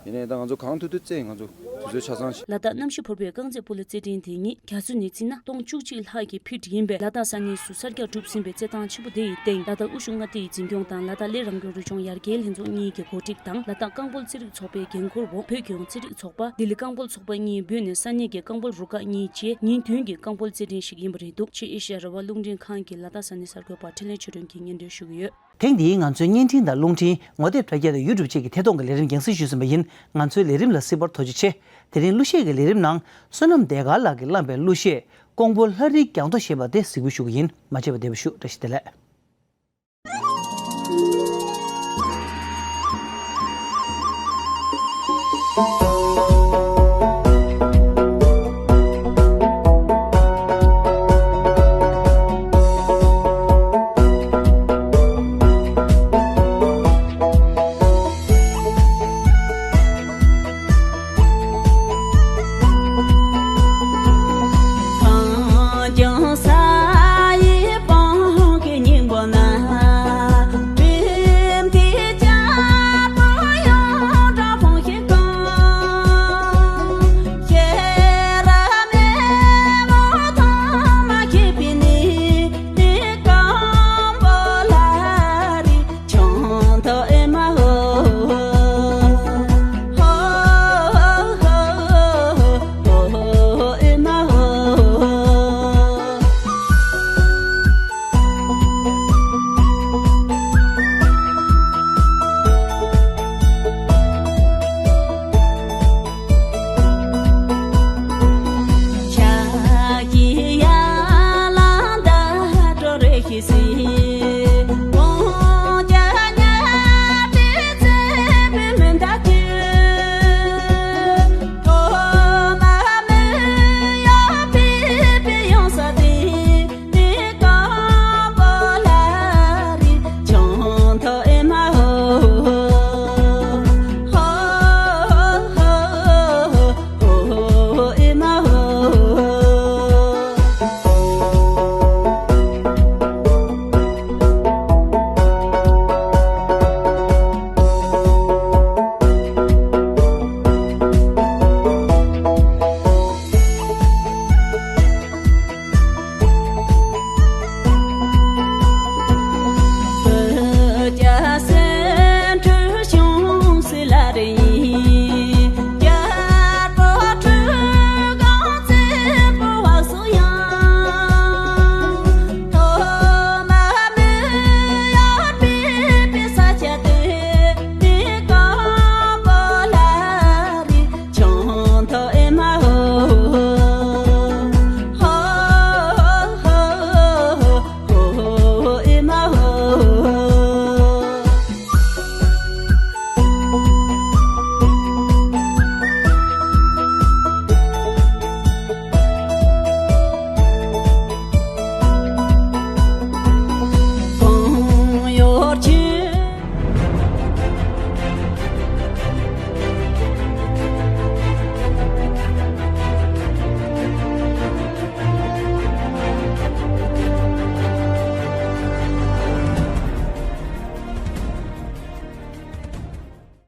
ཡིན་ནའི་ད་ང་ཚོ་གང་ཐུབ་ཐུབ་རྩེད། ང་ཚོ་དུས་ཚོད་ཆ་ཚང་ཞིག་ལ་དྭགས་གནམ་གཤིས་ཕོར་པའི་རྐང་རྩེད་སྤོ་ལོ་རྩེད་འགྲན་དེ་ཉིད་རྒྱ་མཚོ་ནས་བརྩིས་ན་སྟོང་བཅུ་གཅིག་ལྷག་གི་ཕི་ཊི་ཡིན་པས། ལ་དྭགས་ས་གནས་སུ་གསར་རྒྱག་གྲུབ་ཟིན་པའི་རྩེད་ཐང་ཆེན་པོ་དེ་ཡི་སྟེང་ལ་དྭགས་དབུས་གཞུང་མངའ་སྡེ་ཡི་འཛིན་སྐྱོང་དང་ལ་དྭགས་སླེ་རང་སྐྱོང་རུ་ཆུང་ཡར་རྒྱས་ལྷན་ཚོགས་གཉིས་ཀྱི་གོ་སྒྲིག་དང་། ལ་དྭགས་རྐང་སྤོལ་རྩེད་རིགས་ཚོགས་པའི་འགན་འཁུར་འོག་བོད་ལྗོངས་རྩེད་རིགས་ཚོགས་པ། ལྡི་ལི་རྐང་སྤོལ་ཚོགས་པ་གཉིས་འབོད་ནས་ས་གནས་ཀྱི་རྐང་སྤོལ་རུ་ཁག་གཉིས་བཅས་ཉིན་བདུན་གྱི་རྐང་སྤོལ་རྩེད་འགྲན་ཞིག་ཡིན་པ་རེད་འདུག་ཕྱི་ཨེ་ཤ་ཡ་རང་དབང་རླུང་འཕྲིན་ཁང་གི་ལ་དྭགས་ས་གནས་གསར་འགོད་པ་འཕྲིན་ལས་ཆོས་སྒྲོན་གྱིས་སྙན་སྒྲོན་ཞུ་གི་ཡོད། ཐེངས་འདིའི་ང་ཚོའི་བརྙན་འཕྲིན་དང་རླུང་འཕྲིན་ངོ་དེབ་དྲ་རྒྱ་དང་ཡུ་ཊུབ་བཅས་ཀྱི་ཐད་གཏོང་གི་ལས་རིམ་རྒྱང་སྲིང་ཞུས་ཟིན་པ་ཡིན། ང་ཚོའི་ལས་རིམ་ལ་གཟིགས་པར་ཐུགས་རྗེ་ཆེ། དེ་རིང་གླུ་གཞས་ཀྱི་ལས་རིམ་ནང་བསོད་ནམས་བདེ་དཀར་ལགས་ཀྱིས་བླངས་པའི་གླུ་གཞས་ཀོང་པོ་ལྷ་རིའི་རྒྱང་མདོ་ཞེས་པ་དེ་གཟིགས་འབུལ་ཞུ་གི་ཡིན། མ་བརྗེད་པར་བདེ་པོ་བཞུགས། བཀྲ་ཤིས་བདེ་ལེགས།